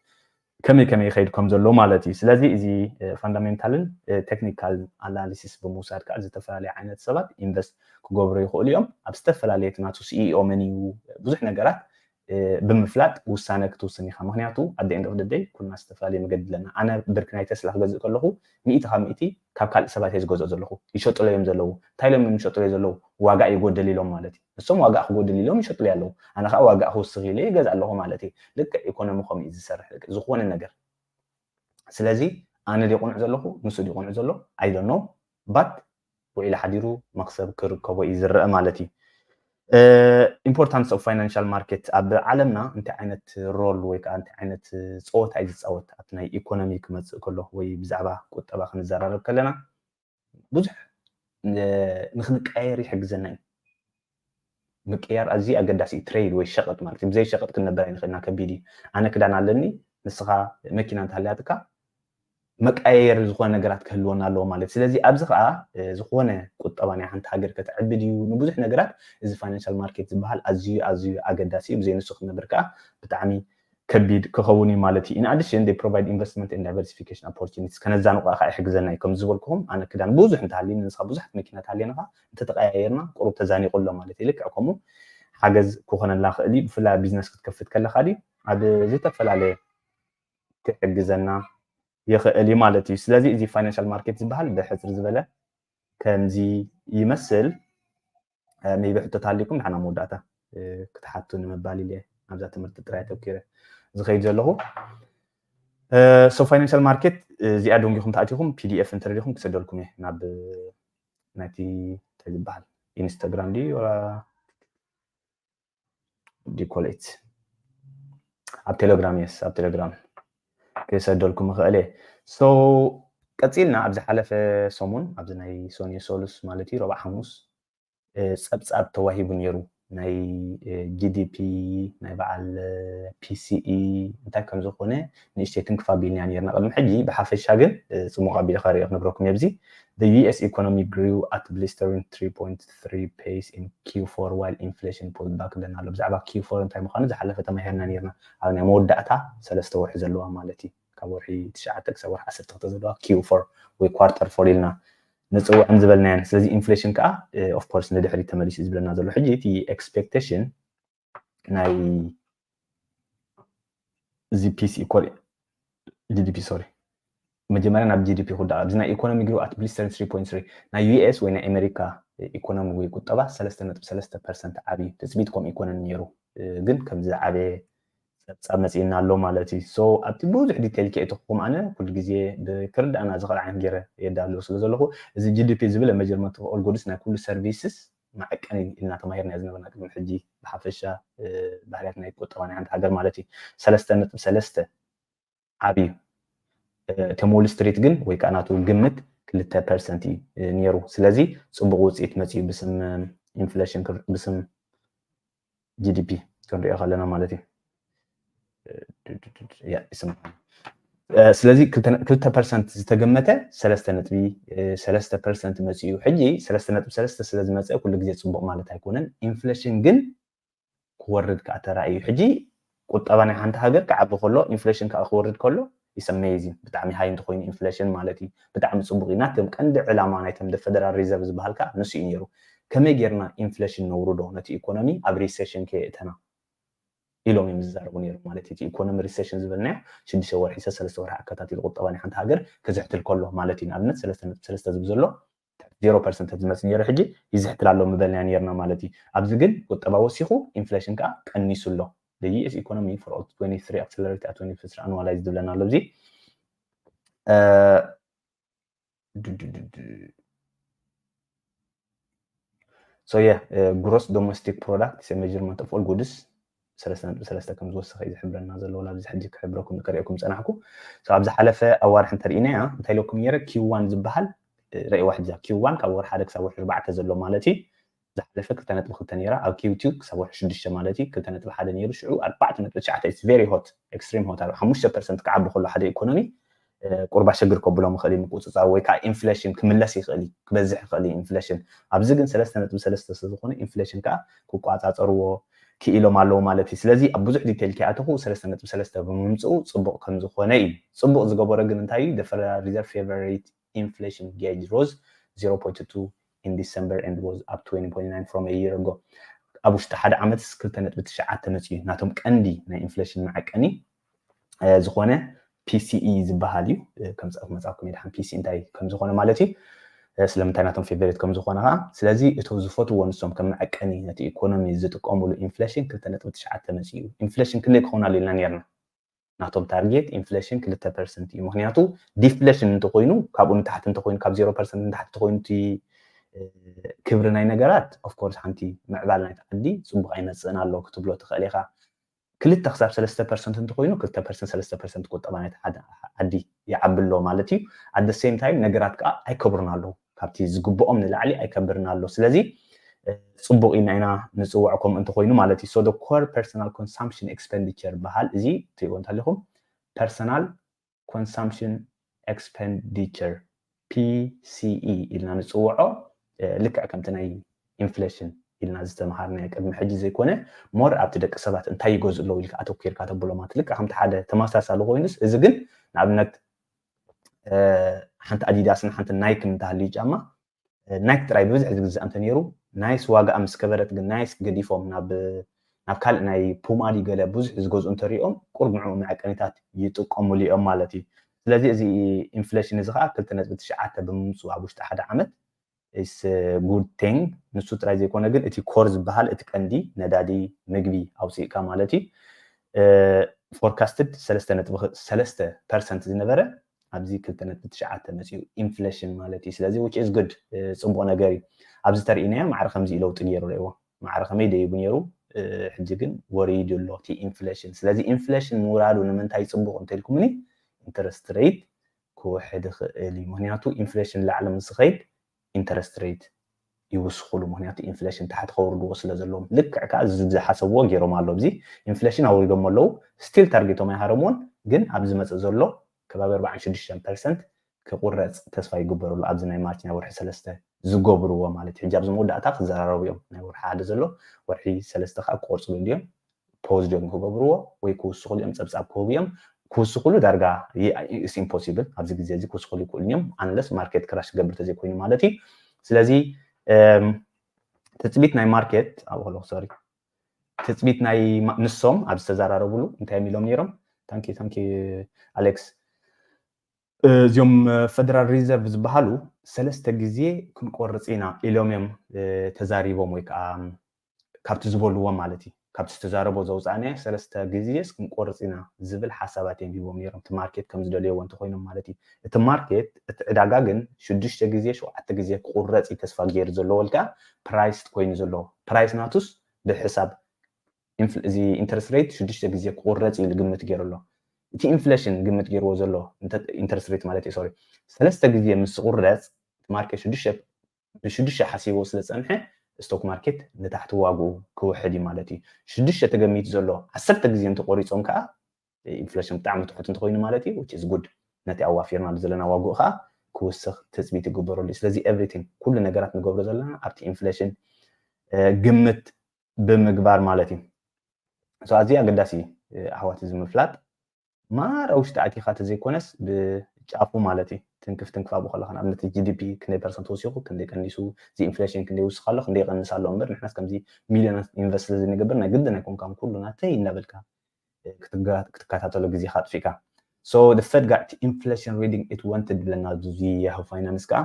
ከመይ ከመይ ይኸይድ ከም ዘሎ ማለት እዩ። ስለዚ እዚ ፋንዳሜንታልን ቴክኒካል ኣናሊሲስ ብምውሳድ ከዓ ዝተፈላለዩ ዓይነት ሰባት ኢንቨስት ክገብሩ ይኽእሉ እዮም። ኣብ ዝተፈላለየ እቲ ናቱ ሲኢኦ መን እዩ ብዙሕ ነገራት ብምፍላጥ ውሳነ ክትውስን ኢኻ። ምክንያቱ ኣደ ኤንድ ኦፍ ደደይ ኩልና ዝተፈላለየ መገዲ ኣለና። ኣነ ብርኪ ናይ ተስላ ክገዝእ ከለኹ ሚእቲ ካብ ሚእቲ ካብ ካልእ ሰባት እየ ዝገዝኦ ዘለኹ። ይሸጥሎ እዮም ዘለዉ። እንታይ ኢሎም እዮም ዝሸጥሎ ዘለዉ? ዋጋ ይጎደል ኢሎም ማለት እዩ። ንሶም ዋጋ ክጎድል ኢሎም ይሸጥሉ ኣለዉ። ኣነ ከዓ ዋጋ ክውስኽ ኢለ ይገዝ ኣለኹ ማለት እዩ። ልክዕ ኢኮኖሚ ከምኡ እዩ ዝሰርሕ ዝኾነ ነገር። ስለዚ ኣነ ድየ ቁኑዕ ዘለኹ ንሱ ድዩ ቁኑዕ ዘሎ? I don't know but ውዒሉ ሓዲሩ መኽሰብ ክርከቦ እዩ ዝረአ ማለት እዩ። Importance of financial market ኣብ ዓለምና እንታይ ዓይነት ሮል ወይ ከዓ እንታይ ዓይነት ፀወታ እዩ ዝፃወት ኣብቲ ናይ ኢኮኖሚ ክመፅእ ከሎ ወይ ብዛዕባ ቁጠባ ክንዘራረብ ከለና ብዙሕ ንክንቀየር ይሕግዘና እዩ። ምቅያር ኣዝዩ ኣገዳሲ እዩ። ትሬድ ወይ ሸቐጥ ማለት እዩ። ብዘይ ሸቐጥ ክንነበር ኣይንኽእልና ከቢድ እዩ። ኣነ ክዳን ኣለኒ ንስኻ መኪና እንተሃልያትካ መቀያየሪ ዝኾነ ነገራት ክህልወና ኣለዎ ማለት እዩ። ስለዚ ኣብዚ ከዓ ዝኾነ ቁጠባ ናይ ሓንቲ ሃገር ከተዕቢ ድዩ ንብዙሕ ነገራት እዚ ፋይናንሻል ማርኬት ዝበሃል ኣዝዩ ኣዝዩ ኣገዳሲ እዩ። ብዘይ ንሱ ክትነብር ከዓ ብጣዕሚ ከቢድ ክኸውን እዩ ማለት እዩ። In addition they provide investment and diversification opportunities ከነዛንቋ ከዓ ይሕግዘና እዩ። ከም ዝበልኩኹም ኣነ ክዳን ብዙሕ እንተሃልዩኒ ንስኻ ብዙሓት መኪና ተሃልየንኻ እንተተቀያየርና ቁሩብ ተዛኒቑ ኣሎ ማለት እዩ። ልክዕ ከምኡ ሓገዝ ክኾነልና ክእል እዩ። ብፍላይ ቢዝነስ ክትከፍት ከለኻ ድዩ ኣብ ዝተፈላለየ ክሕግዘና ይኽእል እዩ ማለት እዩ። ስለዚ እዚ ፋይናንሻል ማርኬት ዝበሃል ብሕፅር ዝበለ ከምዚ ይመስል። ሜቢ ሕቶ ተሃሊኩም ንሓና መወዳእታ ክትሓቱ ንምባል ኢለ ኣብዛ ትምህርቲ ጥራይ ኣተኪረ ዝኸይድ ዘለኹ። So ፋይናንሻል ማርኬት እዚኣ ደንጊኹም ተኣቲኹም ፒዲኤፍ እንተደሊኹም ክሰደልኩም እየ ናብ ናይቲ እንታይ ዝበሃል ኢንስታግራም ድዩ ወላ ዲኮሌት ኣብ ቴሌግራም የስ ኣብ ቴሌግራም ክሰደልኩም እኽእል እየ። So ቀፂልና ኣብ ዝሓለፈ ሰሙን ኣብዚ ናይ ሶኒ ሶሉስ ማለት እዩ ረብዓ ሓሙስ ፀብፃብ ተዋሂቡ ነይሩ ናይ GDP ናይ በዓል PCE እንታይ ከም ዝኾነ ንእሽተይ ትንክፍ ኣቢልናያ ነርና ቅድሚ ሕጂ። ብሓፈሻ ግን ጽሙቕ ኣቢለ ከርእዮ ክነግረኩም እየ። ኣብዚ the US economy grew at blistering three point three pace in Q four while inflation pulled back ብለና ኣሎ። ብዛዕባ Q four እንታይ ምዃኑ ዝሓለፈ ተማሂርና ነርና። ኣብ ናይ መወዳእታ ሰለስተ ወርሒ ዘለዋ ማለት እዩ። ካብ ወርሒ ትሽዓተ ክሳብ ወርሒ ዓሰርተ ክልተ ዘለዋ Q four ወይ quarter four ኢልና ንፅውዕን ዝበልናየን። ስለዚ ኢንፍሌሽን ከዓ of course ንድሕሪት ተመሊሱ እዩ ዝብለና ዘሎ። ሕጂ እቲ expectation ናይ እዚ PCE core GDP sorry መጀመርያ ናብ GDP ክዳ ኣብዚ ናይ economy grew at blistering three point three ናይ US ወይ ናይ ኣሜሪካ ኢኮኖሚ ወይ ቁጠባ ሰለስተ ነጥቢ ሰለስተ ፐርሰንት ዓብዩ ትፅቢት ከምኡ ኢኮኖሚ ነይሩ። ግን ከምዚ ዝዓበየ ፀብፃብ መፂእና ኣሎ ማለት እዩ። So ኣብቲ ብዙሕ detail ከእትኹም ኣነ ኩሉ ግዜ ብክርዳእና ዝኽእል ዓይነት ገይረ የዳልዎ ስለ ዘለኹ እዚ GDP ዝብል measurement of all goods ናይ ኩሉ services መዐቀኒ ኢልና ተማሂርና ዝነበርና ቅድሚ ሕጂ ብሓፈሻ ባህርያት ናይ ቁጠባ ናይ ሓንቲ ሃገር ማለት እዩ። ሰለስተ ነጥቢ ሰለስተ ዓብዩ እቲ ሞል ስትሪት ግን ወይ ከዓ ናቱ ግምት ክልተ ፐርሰንት እዩ ነይሩ። ስለዚ ፅቡቅ ውፅኢት መፅኡ ብስም ኢንፍሌሽን ብስም GDP ክንሪኦ ከለና ማለት እዩ። ስለዚ ክልተ ፐርሰንት ዝተገመተ ሰለስተ ነጥቢ ሰለስተ ፐርሰንት መፅኡ። ሕጂ ሰለስተ ነጥቢ ሰለስተ ስለዝመፀ ኩሉ ግዜ ፅቡቅ ማለት ኣይኮነን። ኢንፍሌሽን ግን ክወርድ ከዓ ተራእዩ። ሕጂ ቁጠባ ናይ ሓንቲ ሃገር ክዓቢ ከሎ ኢንፍሌሽን ከዓ ክወርድ ከሎ is amazing። ብጣዕሚ ሃይ እንተኮይኑ ኢንፍሌሽን ማለት እዩ ብጣዕሚ ፅቡቅ እዩ። ናቶም ቀንዲ ዕላማ ናይቶም the Federal Reserve ዝበሃል ከዓ ንሱ እዩ ነይሩ። ከመይ ጌርና ኢንፍሌሽን ነውርዶ ነቲ ኢኮኖሚ ኣብ ሪሴሽን ከየእተና ኢሎም እዮም ዝዛረቡ ነይሩ ማለት እዩ። ኢኮኖሚ ሪሴሽን ዝበልናዮ ሽዱሽተ ወርሒ ሰለስተ ወርሒ ኣከታቲሉ ቁጠባ ናይ ሓንቲ ሃገር ክዝሕትል ከሎ ማለት እዩ። ንኣብነት ሰለስተ ነጥቢ ሰለስተ ዝብል ዘሎ ዜሮ ፐርሰንት ዝመፅ ነይሩ ሕጂ ይዝሕትል ኣሎ ምበልና ነርና ማለት እዩ። ኣብዚ ግን ቁጠባ ወሲኹ ኢንፍሌሽን ከዓ ቀኒሱ ኣሎ። The US economy for twenty three accelerated at twenty percent annualized ዝብለና ኣሎ። እዚ so yeah gross domestic product is a measurement of all goods ሰለስተ ነጥቢ ሰለስተ ከም ዝወሰኸ እዩ ዝሕብረና ዘሎ። ኣብዚ ሕጂ ክሕብረኩም ከርእየኩም ፀናሕኩ። ኣብ ዝሓለፈ ኣዋርሕ እንተርኢናያ እንታይ ኢለኩም ነይረ? ኪዋን ዝበሃል ረእዋ ሕጂ ኪዋን ካብ ወርሒ ሓደ ክሳብ ወርሒ ኣርባዕተ ዘሎ ማለት እዩ። ዝሓለፈ ክልተ ነጥቢ ክልተ ነይራ፣ ኣብ ኪው ቱ ክሳብ ወርሒ ሽዱሽተ ማለት እዩ ክልተ ነጥቢ ሓደ ነይሩ። ሽዑ ኣርባዕተ ነጥቢ ትሽዓተ it's very hot extreme hot ሓሙሽተ ፐርሰንት ክዓቢ ከሎ ሓደ ኢኮኖሚ ቁርባ ሸግር ከብሎ ምኽእል እዩ ምቁፅፃር ወይ ከዓ ኢንፍሌሽን ክምለስ ይኽእል እዩ ክበዝሕ ይኽእል እዩ ኢንፍሌሽን። ኣብዚ ግን ሰለስተ ነጥቢ ሰለስተ ስለዝኾነ ኢንፍሌሽን ከዓ ክቋፃፀርዎ ክኢሎም ኣለዉ ማለት እዩ። ስለዚ ኣብ ብዙሕ ዲቴል ከይኣተኹ ሰለስተ ነጥቢ ሰለስተ ብምምፅኡ ፅቡቕ ከምዝኾነ እዩ። ፅቡቕ ዝገበሮ ግን እንታይ እዩ? The Federal Reserve favorite inflation gauge rose zero point two in December and was up twenty point nine from a year ago። ኣብ ውሽጢ ሓደ ዓመትስ ክልተ ነጥቢ ትሽዓተ መፅኡ እዩ። ናቶም ቀንዲ ናይ ኢንፍሌሽን መዐቀኒ ዝኾነ ፒሲኢ ዝበሃል እዩ። ከም መፅኣኩም ድሓን ፒሲኢ እንታይ ከም ዝኾነ ማለት እዩ። ስለምንታይ ናቶም ፌቨሬት ከም ዝኾነ ከዓ። ስለዚ እቶም ዝፈትዎ ንሶም ከም መዐቀኒ ነቲ ኢኮኖሚ ዝጥቀሙሉ ኢንፍሌሽን ክልተ ነጥቢ ትሽዓተ መፅኡ እዩ። ኢንፍሌሽን ክንደይ ክኸውን ኣሎ ኢልና ነርና? ናቶም ታርጌት ኢንፍሌሽን ክልተ ፐርሰንት እዩ። ምክንያቱ ዲፍሌሽን እንተኮይኑ ካብኡ ንታሕቲ እንተኮይኑ ካብ ዜሮ ፐርሰንት ንታሕቲ እንተኮይኑ እቲ ክብሪ ናይ ነገራት ኦፍኮርስ ሓንቲ ምዕባል ናይቲ ዓዲ ፅቡቅ ኣይመፅእን ኣሎ ክትብሎ ትኽእል ኢኻ። ክልተ ክሳብ ሰለስተ ፐርሰንት እንተኮይኑ ክልተ ፐርሰንት ሰለስተ ፐርሰንት ቁጠባ ናይቲ ሓደ ዓዲ ይዓቢ ኣሎ ማለት እዩ። ኣደ ሴም ታይም ነገራት ከዓ ኣይከብሩን ኣለዉ ካብቲ ዝግብኦም ንላዕሊ ኣይከብርን ኣሎ። ስለዚ ፅቡቅ ኢና ኢና ንፅውዖ ከምኡ እንተኮይኑ ማለት እዩ። So the core personal consumption expenditure በሃል እዚ ትሪእዎ እንተለኹም personal consumption expenditure ፒሲኢ ኢልና ንፅውዖ ልክዕ ከምቲ ናይ ኢንፍሌሽን ኢልና ዝተምሃርናዮ ቅድሚ ሕጂ ዘይኮነ ሞር ኣብቲ ደቂ ሰባት እንታይ ይገዝኡ ኣለዉ ኢልካ ኣተኪርካ ተብሎ ማለት ልክዕ ከምቲ ሓደ ተመሳሳሊ ኮይኑስ እዚ ግን ንኣብነት ሓንቲ ኣዲዳስን ሓንቲ ናይክን እንተሃልዩ ጫማ ናይክ ጥራይ ብብዝሒ ዝግዛእ እንተነይሩ ናይስ ዋጋኣ ምስ ከበረት ግን ናይስ ገዲፎም ናብ ናብ ካልእ ናይ ፑማዲ ገለ ብዙሕ ዝገዝኡ እንተሪኦም ቁርብ ንዕኡ መዐቀኒታት ይጥቀሙሉ እዮም ማለት እዩ። ስለዚ እዚ ኢንፍሌሽን እዚ ከዓ ክልተ ነጥቢ ትሽዓተ ብምምፅኡ ኣብ ውሽጢ ሓደ ዓመት is good thing። ንሱ ጥራይ ዘይኮነ ግን እቲ ኮር ዝበሃል እቲ ቀንዲ ነዳዲ ምግቢ ኣውፅእካ ማለት እዩ ፎርካስትድ ሰለስተ ነጥቢ ሰለስተ ፐርሰንት ዝነበረ ኣብዚ ክልተ ነጥቢ ትሽዓተ መፅኡ ኢንፍሌሽን ማለት እዩ። ስለዚ which is good ፅቡቅ ነገር እዩ። ኣብዚ ተርእናዮ ማዕረ ከምዚ ለውጢ ገይሩ ርእዎ ማዕረ ከመይ ደይቡ ነይሩ ሕጂ ግን ወሪዱ ኣሎ እቲ ኢንፍሌሽን። ስለዚ ኢንፍሌሽን ምውራዱ ንምንታይ ፅቡቅ እንተልኩምኒ ኢንተረስት ሬት ክውሕድ ይኽእል እዩ። ምክንያቱ ኢንፍሌሽን ላዕሊ ምስ ዝኸይድ ኢንተረስት ሬት ይውስኽሉ። ምክንያቱ ኢንፍሌሽን ታሕቲ ከውርድዎ ስለ ዘለዎም፣ ልክዕ ከዓ እዚ ዝሓሰብዎ ገይሮም ኣለዉ። እዚ ኢንፍሌሽን ኣውሪዶም ኣለዉ። ስቲል ታርጌቶም ኣይሃረምዎን፣ ግን ኣብ ዝመፅእ ዘሎ ከባቢ ኣርባዓን ሽዱሽተን ፐርሰንት ክቁረፅ ተስፋ ይግበረሉ። ኣብዚ ናይ ማርች ናይ ወርሒ ሰለስተ ዝገብርዎ ማለት እዩ። ሕጂ ኣብዚ መወዳእታ ክዘራረቡ እዮም። ናይ ወርሒ ሓደ ዘሎ፣ ወርሒ ሰለስተ ከዓ ክቆርፅሉ ድዮም፣ ፖዝ ድዮም ክገብርዎ ወይ ክውስኽሉ እዮም፣ ፀብፃብ ክህቡ እዮም። ክውስኽሉ ዳርጋ ኢምፖሲብል፣ ኣብዚ ግዜ እዚ ክውስኽሉ ይክእሉ እዮም፣ ኣንለስ ማርኬት ክራሽ ክገብር ተዘይኮይኑ ማለት እዩ። ስለዚ እም፣ ትፅቢት ናይ ማርኬት ኣብ ከለኹ፣ ሶሪ፣ ትፅቢት ናይ ማ- ንሶም ኣብ ዝተዘራረቡሉ እንታይ እዮም ኢሎም ነይሮም? ታንኪ ታንኪ ኣሌክስ፣ እዚኦም ፈደራል ሪዘርቭ ዝበሃሉ ሰለስተ ግዜ ክንቆርፅ ኢና ኢሎም እዮም ተዛሪቦም፣ ወይ ከዓ ካብቲ ዝበልዎ ማለት እዩ። ካብቲ ዝተዛረቦ ዘውፃእናዮ ሰለስተ ግዜስ ክንቆርፅ ኢና ዝብል ሓሳባት እዮም ሂቦም ነይሮም፣ እቲ ማርኬት ከም ዝደልየዎ እንተኮይኖም ማለት እዩ። እቲ ማርኬት፣ እቲ ዕዳጋ ግን ሽዱሽተ ግዜ ሸውዓተ ግዜ ክቁረፅ እዩ ተስፋ ገይሩ ዘሎ፣ ወልካ ፕራይስ ኮይኑ ዘሎ። ፕራይስ ናቱስ ብሕሳብ እዚ ኢንተረስት ሬት ሽዱሽተ ግዜ ክቁረፅ ኢሉ ግምት ገይሩ ኣሎ። እቲ ኢንፍሌሽን ግምት ገይርዎ ዘሎ ኢንተረስት ሬት ማለት እዩ፣ ሶሪ፣ ሰለስተ ግዜ ምስ ዝቁረፅ ማርኬት ሽዱሽተ ብሽዱሽተ ሓሲቦ ስለ ዝፀንሐ ስቶክ ማርኬት ንታሕቲ ዋግኡ ክውሕድ እዩ ማለት እዩ። ሽዱሽተ ተገሚቱ ዘሎ ዓሰርተ ግዜ እንተቆሪፆም ከዓ ኢንፍሌሽን ብጣዕሚ ትሑት እንተኮይኑ ማለት እዩ፣ which is good፣ ነቲ ኣዋፊርናሉ ዘለና ዋግኡ ከዓ ክውስኽ ትፅቢት ይግበረሉ እዩ። ስለዚ ኤቭሪቲንግ፣ ኩሉ ነገራት ንገብሮ ዘለና ኣብቲ ኢንፍሌሽን ግምት ብምግባር ማለት እዩ። ኣዝዩ ኣገዳሲ እዩ ኣሕዋት እዚ ምፍላጥ። ማራ ውሽጢ ኣቲኻ ተዘይኮነስ ብጫፉ ማለት እዩ፣ ትንክፍ ትንክፍ ኣብኡ ከለኻ ንኣብነት ጂ ዲ ፒ ክንደይ ፐርሰንት ወሲኹ፣ ክንደይ ቀኒሱ፣ እዚ ኢንፍሌሽን ክንደይ ይውስኽ ኣሎ፣ ክንደይ ይቐንስ ኣሎ እምበር ንሕናስ ከምዚ ሚሊዮናት ኢንቨስት ስለ ዘይንገብር ናይ ግድን ኣይኮንካን ኩሉ ናተይ እናበልካ ክትከታተሎ ግዜኻ ኣጥፊእካ። So the Fed got inflation reading it wanted ብለና ኣብዚ ያሁ ፋይናንስ ከዓ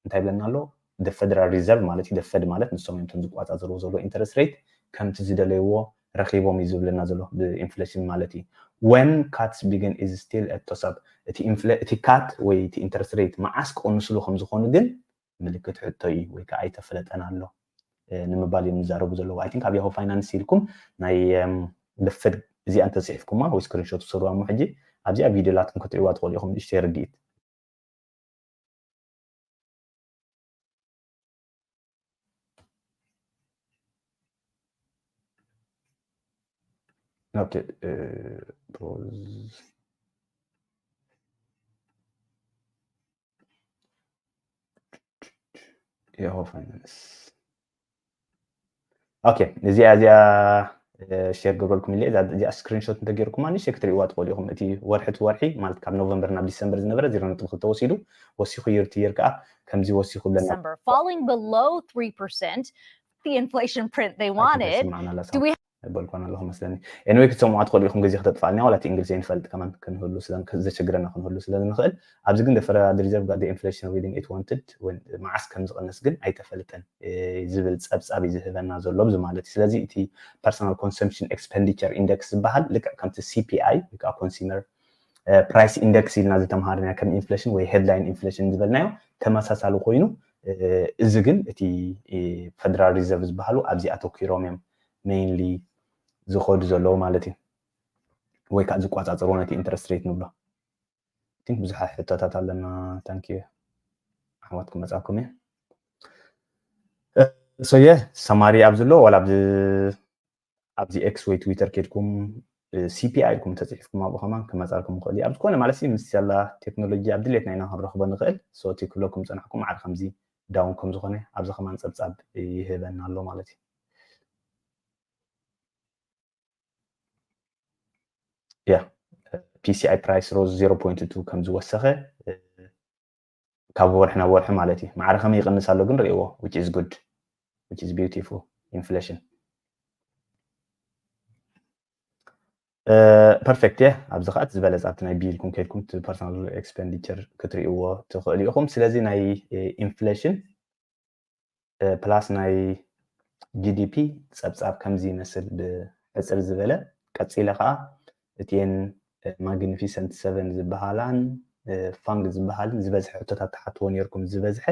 እንታይ ይብለና ኣሎ? The Federal Reserve ማለት እዩ። The Fed ማለት ንሶም እዮም እቶም ዝቆፃፀርዎ ዘሎ ኢንተረስት ሬት ከምቲ ዝደለይዎ ረኺቦም እዩ ዝብለና ዘሎ ብኢንፍሌሽን ማለት እዩ። When cuts begin is still a toss up። እቲ ካት ወይ እቲ ኢንተረስት ሬት መዓስ ክቕንስሉ ከም ዝኾኑ ግን ምልክት ሕቶ እዩ ወይ ከዓ ኣይተፈለጠን ኣሎ ንምባል እዮም ዝዛረቡ ዘለዉ። I think ኣብ ያሁ ፋይናንስ ኢልኩም ናይ The Fed እዚኣ እንተፅሒፍኩማ ወይ ስክሪንሾት ትሰርዋ እሞ ሕጂ ኣብዚኣ ቪድዮ ላትኩም ክትሪእዋ ትኽእሉ ኢኹም። ንእሽተይ ርድኢት። ኦኬ፣ ፖዝ። ያሁ ፋይናንስ። ኦኬ፣ እዚኣ እዚኣ ሼር ገብረልኩም ኢለ፣ እዚኣ ስክሪንሾት እንተገይርኩማ ንእሽተይ ክትሪእዋ ትኽእሉ ኢኹም። እቲ ወርሒ እቲ ወርሒ ማለት ካብ ኖቨምበር ናብ ዲሰምበር ዝነበረ ዜሮ ነጥቢ ክልተ ወሲዱ፣ ወሲኹ ይር ትይር ከዓ ከምዚ ወሲኹ ብለና። December, falling below three percent, the inflation print they wanted. Do we በልኳን ኣለኹ መስለኒ። ኤኒወይ ክትሰምዑ ትኽእሉ ኢኹም፣ ግዜ ክተጥፋልና ዋላ እቲ እንግሊዝ ኣይንፈልጥ ከማን ክንህሉ ስለ ዘቸግረና ክንህሉ ስለ ንኽእል። ኣብዚ ግን the Federal Reserve got the inflation reading it wanted፣ መዓስ ከም ዝቐንስ ግን ኣይተፈልጠን ዝብል ፀብፃብ እዩ ዝህበና ዘሎ ኣብዚ ማለት እዩ። ስለዚ እቲ personal consumption expenditure index ዝበሃል ልክዕ ከምቲ C P I ወይ ከዓ consumer price index ኢልና ዝተምሃርናዮ ከም ኢንፍሌሽን ወይ ሄድላይን ኢንፍሌሽን ዝበልናዮ ተመሳሳሊ ኮይኑ፣ እዚ ግን እቲ ፈደራል ሪዘርቭ ዝበሃሉ ኣብዚ ኣተኪሮም እዮም ሜይንሊ ዝኸዱ ዘለዉ ማለት እዩ። ወይ ከዓ ዝቆፃፀርዎ ነቲ ኢንተረስት ሬት ንብሎ። ቲንክ ብዙሓት ሕቶታት ኣለና። ታንኪዩ ኣሕዋት ክመፃኩም እየ። ሶየ ሰማሪ ኣብዚ ኣሎ ዋላ ኣብዚ ኤክስ ወይ ትዊተር ኬድኩም C P I ኢልኩም ተፅሒፍኩም ኣብኡ ከማን ክመፃልኩም ይኽእል እዩ። ኣብ ዝኾነ ማለት ምስ ያላ ቴክኖሎጂ ኣብ ድሌትና ኢና ክንረኽቦ ንኽእል። So እቲ ክብለኩም ፀናሕኩም ማዕረ ከምዚ ዳውን ከም ዝኾነ ኣብዚ ከማን ፀብፃብ ይህበና ኣሎ ማለት እዩ። ያ P C I price rose zero point two ከም ዝወሰኸ ካብ ወርሒ ናብ ወርሒ ማለት እዩ። ማዕረ ከመይ ይቕንስ ኣሎ ግን ርእይዎ፣ which is good, which is beautiful inflation። ፐርፌክት እየ። ኣብዚ ከዓ እቲ ዝበለፀ ኣብቲ ናይ ቢልኩም ከይድኩም እቲ personal expenditure ክትርእይዎ ትኽእሉ ኢኹም። ስለዚ ናይ ኢንፍሌሽን ፕላስ ናይ ጂ ዲ ፒ ፀብፃብ ከምዚ ይመስል ብሕፅር ዝበለ። ቀፂለ ከዓ እቲኤን ማግኒፊሰንት ሰቨን ዝበሃላን ፋንግ ዝበሃልን ዝበዝሐ ሕቶታት ትሓትዎ ነይርኩም። ዝበዝሐ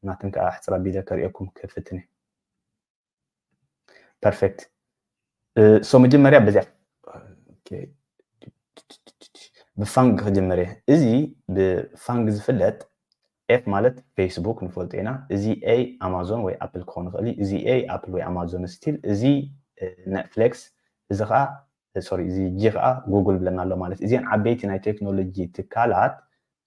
ናትን ከዓ ሕፅር ኣቢለ ከርእየኩም ክፍትን እየ። ፐርፌክት። ሶ መጀመርያ በዚያ ብፋንግ ክጅምር እየ። እዚ ብፋንግ ዝፍለጥ ኤፍ ማለት ፌስቡክ ንፈልጦ ኢና። እዚ ኤ ኣማዞን ወይ ኣፕል ክኸውን ይኽእል እዩ። እዚ ኤ ኣፕል ወይ ኣማዞን ስቲል፣ እዚ ኔትፍሊክስ፣ እዚ ከዓ ሶሪ፣ እዚ ጂ ከዓ ጉግል ብለና ኣሎ ማለት እዩ። እዚአን ዓበይቲ ናይ ቴክኖሎጂ ትካላት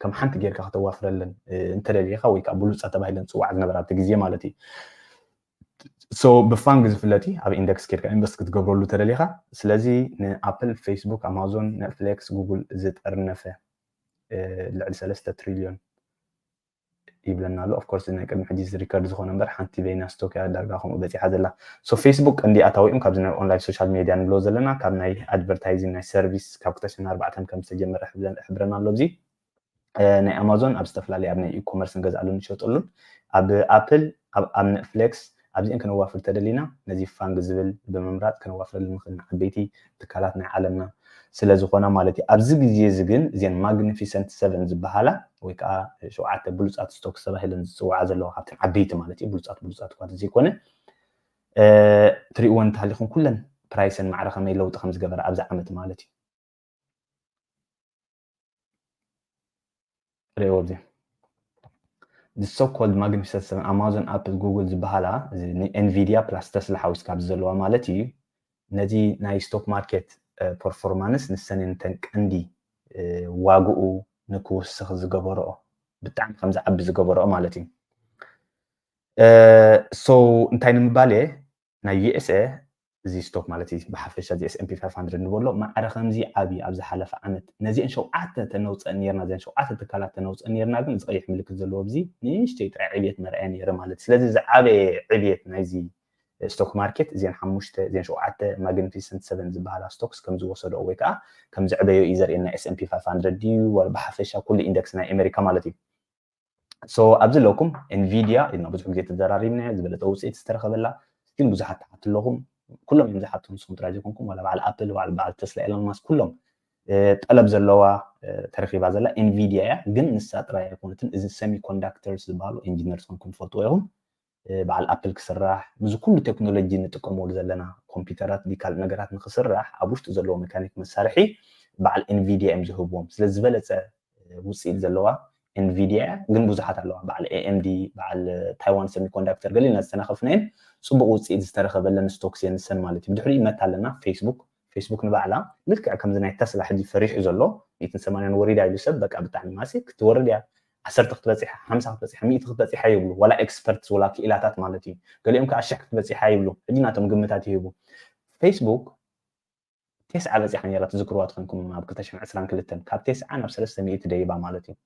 ከም ሓንቲ ጌርካ ከተዋፍረለን እንተደሊኻ ወይ ከዓ ብሉፃት ተባሂለን ዝፅዋዓ ዝነበራ ኣብቲ ግዜ ማለት እዩ። ብፋንግ ዝፍለጥ እዩ ኣብ ኢንደክስ ኬድካ ኢንቨስት ክትገብረሉ ተደሊኻ። ስለዚ ንኣፕል፣ ፌስቡክ፣ ኣማዞን፣ ኔትፍሊክስ፣ ጉግል ዝጠርነፈ ልዕሊ ሰለስተ ትሪልዮን ይብለና ኣሎ። ኦፍኮርስ ናይ ቅድሚ ሕጂ ሪከርድ ዝኾነ እምበር ሓንቲ በይና ስቶክ እያ ዳርጋ ከምኡ በፂሓ ዘላ። ሶ ፌስቡክ ቀንዲ ኣታዊኦም ካብዚ ናይ ኦንላይን ሶሻል ሜድያ ንብሎ ዘለና ካብ ናይ ኣድቨርታይዚንግ ናይ ሰርቪስ ካብ ክልተ ሽሕን ኣርባዕተን ከም ዝተጀመረ ሕብረና ኣሎ። ኣብዚ ናይ ኣማዞን ኣብ ዝተፈላለዩ ኣብ ናይ ኢኮመርስ ንገዝኣሉን ንሸጠሉን ኣብ ኣፕል ኣብ ኔትፍሊክስ ኣብዚአን ከነዋፍር ተደሊና ነዚ ፋንግ ዝብል ብምምራፅ ከነዋፍረሉ ንኽእል ዓበይቲ ትካላት ናይ ዓለምና ስለ ዝኾና ማለት እዩ። ኣብዚ ግዜ እዚ ግን እዚአን ማግኒፊሰንት ሰቨን ዝበሃላ ወይ ከዓ ሸውዓተ ብሉፃት ስቶክስ ተባሂለን ዝፅዋዓ ዘለዋ ካብተን ዓበይቲ ማለት እዩ። ብሉፃት ብሉፃት እኳ ዘይኮነ ትሪእወን እንተሃሊኹም ኩለን ፕራይሰን ማዕረ ከመይ ለውጢ ከም ዝገበረ ኣብዚ ዓመት ማለት እዩ። ሪኦ ኣብዚ so called ማግኒፊሰንት ሰቨን ኣማዞን፣ ኣፕል፣ ጉግል ዝበሃላ ኤንቪዲያ ፕላስ ተስላ ሓዊስካ ኣብዚ ዘለዋ ማለት እዩ። ነዚ ናይ ስቶክ ማርኬት ፐርፎርማንስ ንሰን እተን ቀንዲ ዋግኡ ንክውስኽ ዝገበረኦ ብጣዕሚ ከም ዝዓቢ ዝገበረኦ ማለት እዩ። ሶ እንታይ ንምባል እየ ናይ ዩኤስኤ እዚ ስቶክ ማለት እዩ ብሓፈሻ እዚ S&P five hundred ንበሎ ማዕረ ከምዚ ዓብዩ ኣብ ዝሓለፈ ዓመት ነዚአን ሸውዓተ ተነውፀን ነርና እዚአን ሸውዓተ ትካላት ተነውፀን ነርና ግን እዚ ቀይሕ ምልክት ዘለዎ ኣብዚ ንእሽተይ ጥራይ ዕብየት መርኣየ ነይረ ማለት ስለዚ ዝዓበየ ዕብየት ናይዚ ስቶክ ማርኬት እዚአን ሓሙሽተ እዚአን ሸውዓተ ማግኒፊሰንት ሰቨን ዝበሃላ ስቶክስ ከም ዝወሰደኦ ወይ ከዓ ከም ዝዕበዮ እዩ ዘርእየና S&P five hundred ድዩ ብሓፈሻ ኩሉ ኢንደክስ ናይ ኣሜሪካ ማለት እዩ። ሶ ኣብዚ ኣለኩም ኤንቪዲያ ኢልና ብዙሕ ግዜ ተዘራሪብና ዝበለጠ ውፅኢት ዝተረኸበላ ግን ብዙሓት ትሓቱ ኣለኹም። ኩሎም እዮም ዝሓቱ ንስኹም ጥራይ ዘይኮንኩም ዋላ በዓል ኣፕል በዓል በዓል ተስላ ኤሎን ማስክ ኩሎም ጠለብ ዘለዋ ተረኺባ ዘላ ኤንቪዲያ እያ። ግን ንሳ ጥራይ ኣይኮነትን እዚ ሰሚ ኮንዳክተርስ ዝበሃሉ ኢንጂነርስ ኮንኩም ትፈልጥዎ ኢኹም። በዓል ኣፕል ክስራሕ ምስዚ ኩሉ ቴክኖሎጂ ንጥቀመሉ ዘለና ኮምፒውተራት ካልእ ነገራት ንክስራሕ ኣብ ውሽጡ ዘለዎ መካኒክ መሳርሒ በዓል ኤንቪዲያ እዮም ዝህብዎም። ስለ ዝበለፀ ውፅኢት ዘለዋ ኤንቪዲያ እያ። ግን ብዙሓት ኣለዋ በዓል ኤኤምዲ በዓል ታይዋን ሰሚኮንዳክተር ገሊልና ዝተናኸፍናየን ፅቡቅ ውፅኢት ዝተረኸበለን ስቶክስ እየን ንሰን ማለት እዩ። ብድሕሪኡ መታ ኣለና ፌስቡክ ፌስቡክ ንባዕላ ልክዕ ከምዚ ናይ ተስላ ሕጂ ፈሪሑ ዘሎ ሚእትን ሰማንያን ወሪዳ ኢሉ ሰብ በቃ ብጣዕሚ ማሲ ክትወርድ እያ ዓሰርተ ክትበፂሓ ሓምሳ ክትበፂሓ ሚእቲ ክትበፂሓ ይብሉ ዋላ ኤክስፐርትስ ዋላ ክኢላታት ማለት እዩ። ገሊኦም ከዓ ሽሕ ክትበፂሓ ይብሉ። ሕጂ ናቶም ግምታት ይህቡ። ፌስቡክ ቴስዓ በፂሓ ነይራ ትዝክርዋ ትኾንኩም ኣብ ክልተ ሽሕን ዕስራን ክልተን ካብ ቴስዓ ናብ ሰለስተ ሚእቲ ደይባ ማለት እዩ።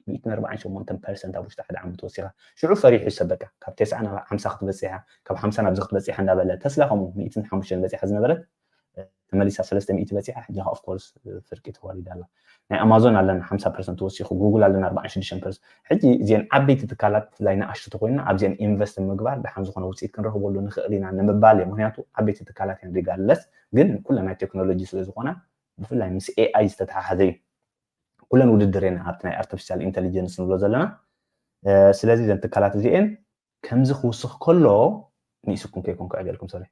ሚእትን ኣርባዓን ሸሞንተን ፐርሰንት ኣብ ውሽጢ ሓደ ዓመት ወሲኻ ሽዑ ፈሪሑ ሰብ በቃ ካብ ቴስዓ ናብ ሓምሳ ክትበፂሓ ካብ ሓምሳ ናብዚ ክትበፂሓ እንዳበለ ተስላ ከምኡ ሚእትን ሓሙሽተን በፂሓ ዝነበረት ተመሊሳ ሰለስተ ሚእቲ በፂሓ ሕጂ ኦፍ ኮርስ ፍርቂ ተዋሪዳ ኣላ። ናይ ኣማዞን ኣለና ሓምሳ ፐርሰንት ወሲኹ ጉግል ኣለና ኣርባዓን ሽዱሽተን ፐርሰንት። ሕጂ እዚአን ዓበይቲ ትካላት ብፍላይ ንኣሽቱ ተኮይንና ኣብዚአን ኢንቨስት ምግባር ደሓን ዝኾነ ውፅኢት ክንረኽበሉ ንኽእል ኢና ንምባል እየ። ምክንያቱ ዓበይቲ ትካላት እየን ሪጋርድለስ ግን ኩለን ናይ ቴክኖሎጂ ስለ ዝኾና ብፍላይ ምስ ኤኣይ ዝተተሓሓዘ እዩ። ኩለን ውድድር እየን ኣብቲ ናይ ኣርቲፊሻል ኢንተሊጀንስ ንብሎ ዘለና። ስለዚ እዘን ትካላት እዚአን ከምዚ ክውስኽ ከሎ ንኢስኩም ከይኮንኩ ዕብየልኩም ሰሪ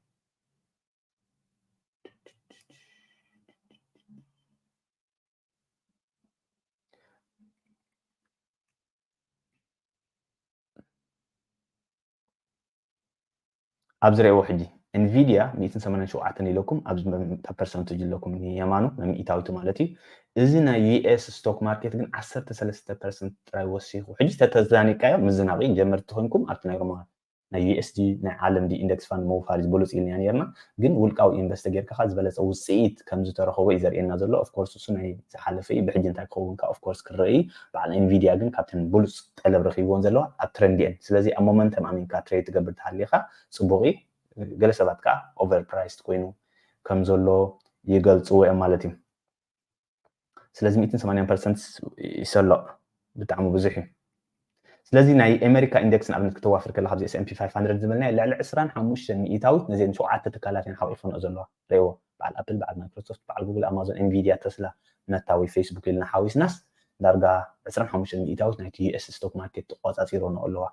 ኣብ ዝረእዎ ሕጂ ኤንቪዲያ ሚእትን ሰማንያን ሸውዓተን ኢለኩም ኣብ ፐርሰንቱ ጅለኩም የማኑ መሚኢታዊቱ ማለት እዩ። እዚ ናይ ዩኤስ ስቶክ ማርኬት ግን ዓሰርተ ሰለስተ ፐርሰንት ጥራይ ወሲኹ ሕጂ ተተዛኒቃዮ ምዝናቕ ጀመርቲ ኮይንኩም ኣብቲ ናይ ሮማ ናይ ዩኤስዲ ናይ ዓለም ዲ ኢንደክስ ፋንድ መውፋሪ ዝበሉፅ ኢልና ነርና። ግን ውልቃዊ ኢንቨስተ ጌርካ ዝበለፀ ውፅኢት ከም ዝተረኸቦ እዩ ዘርእየና ዘሎ። ኦፍኮርስ እሱ ናይ ዝሓለፈ እዩ። ብሕጂ እንታይ ክኸውን ከዓ ኦፍኮርስ ክረአ እዩ። በዓል ኤንቪዲያ ግን ካብተን ብሉፅ ጠለብ ረኪብዎን ዘለዋ ኣብ ትረንድ እየን። ስለዚ ኣብ ሞመንተም ኣሚንካ ትሬድ ትገብር ተሃሊኻ ፅቡቕ እዩ። ገለ ሰባት ከዓ ኦቨር ፕራይስድ ኮይኑ ከም ዘሎ ይገልፅዎ እዮም ማለት እዩ። ስለዚ ሚእትን ሰማንያን ፐርሰንት ይሰሎ ብጣዕሚ ብዙሕ እዩ። ስለዚ ናይ ኣሜሪካ ኢንደክስ ንኣብነት ክተዋፍር ከላ ካብዚ S&P five hundred ዝበልናዮ ልዕሊ ዕስራን ሓሙሽተን ሚእታዊት ነዚአን ሸውዓተ ትካላት እየን ሓቂፈንኦ ዘለዋ። ርእይዎ፣ በዓል ኣፕል፣ በዓል ማይክሮሶፍት፣ በዓል ጉግል፣ ኣማዞን፣ ኤንቪዲያ፣ ተስላ፣ መታ ወይ ፌስቡክ ኢልና ሓዊስናስ ዳርጋ ዕስራን ሓሙሽተን ሚእታዊት ናይቲ ዩኤስ ስቶክ ማርኬት ተቆፃፂረንኦ ኣለዋ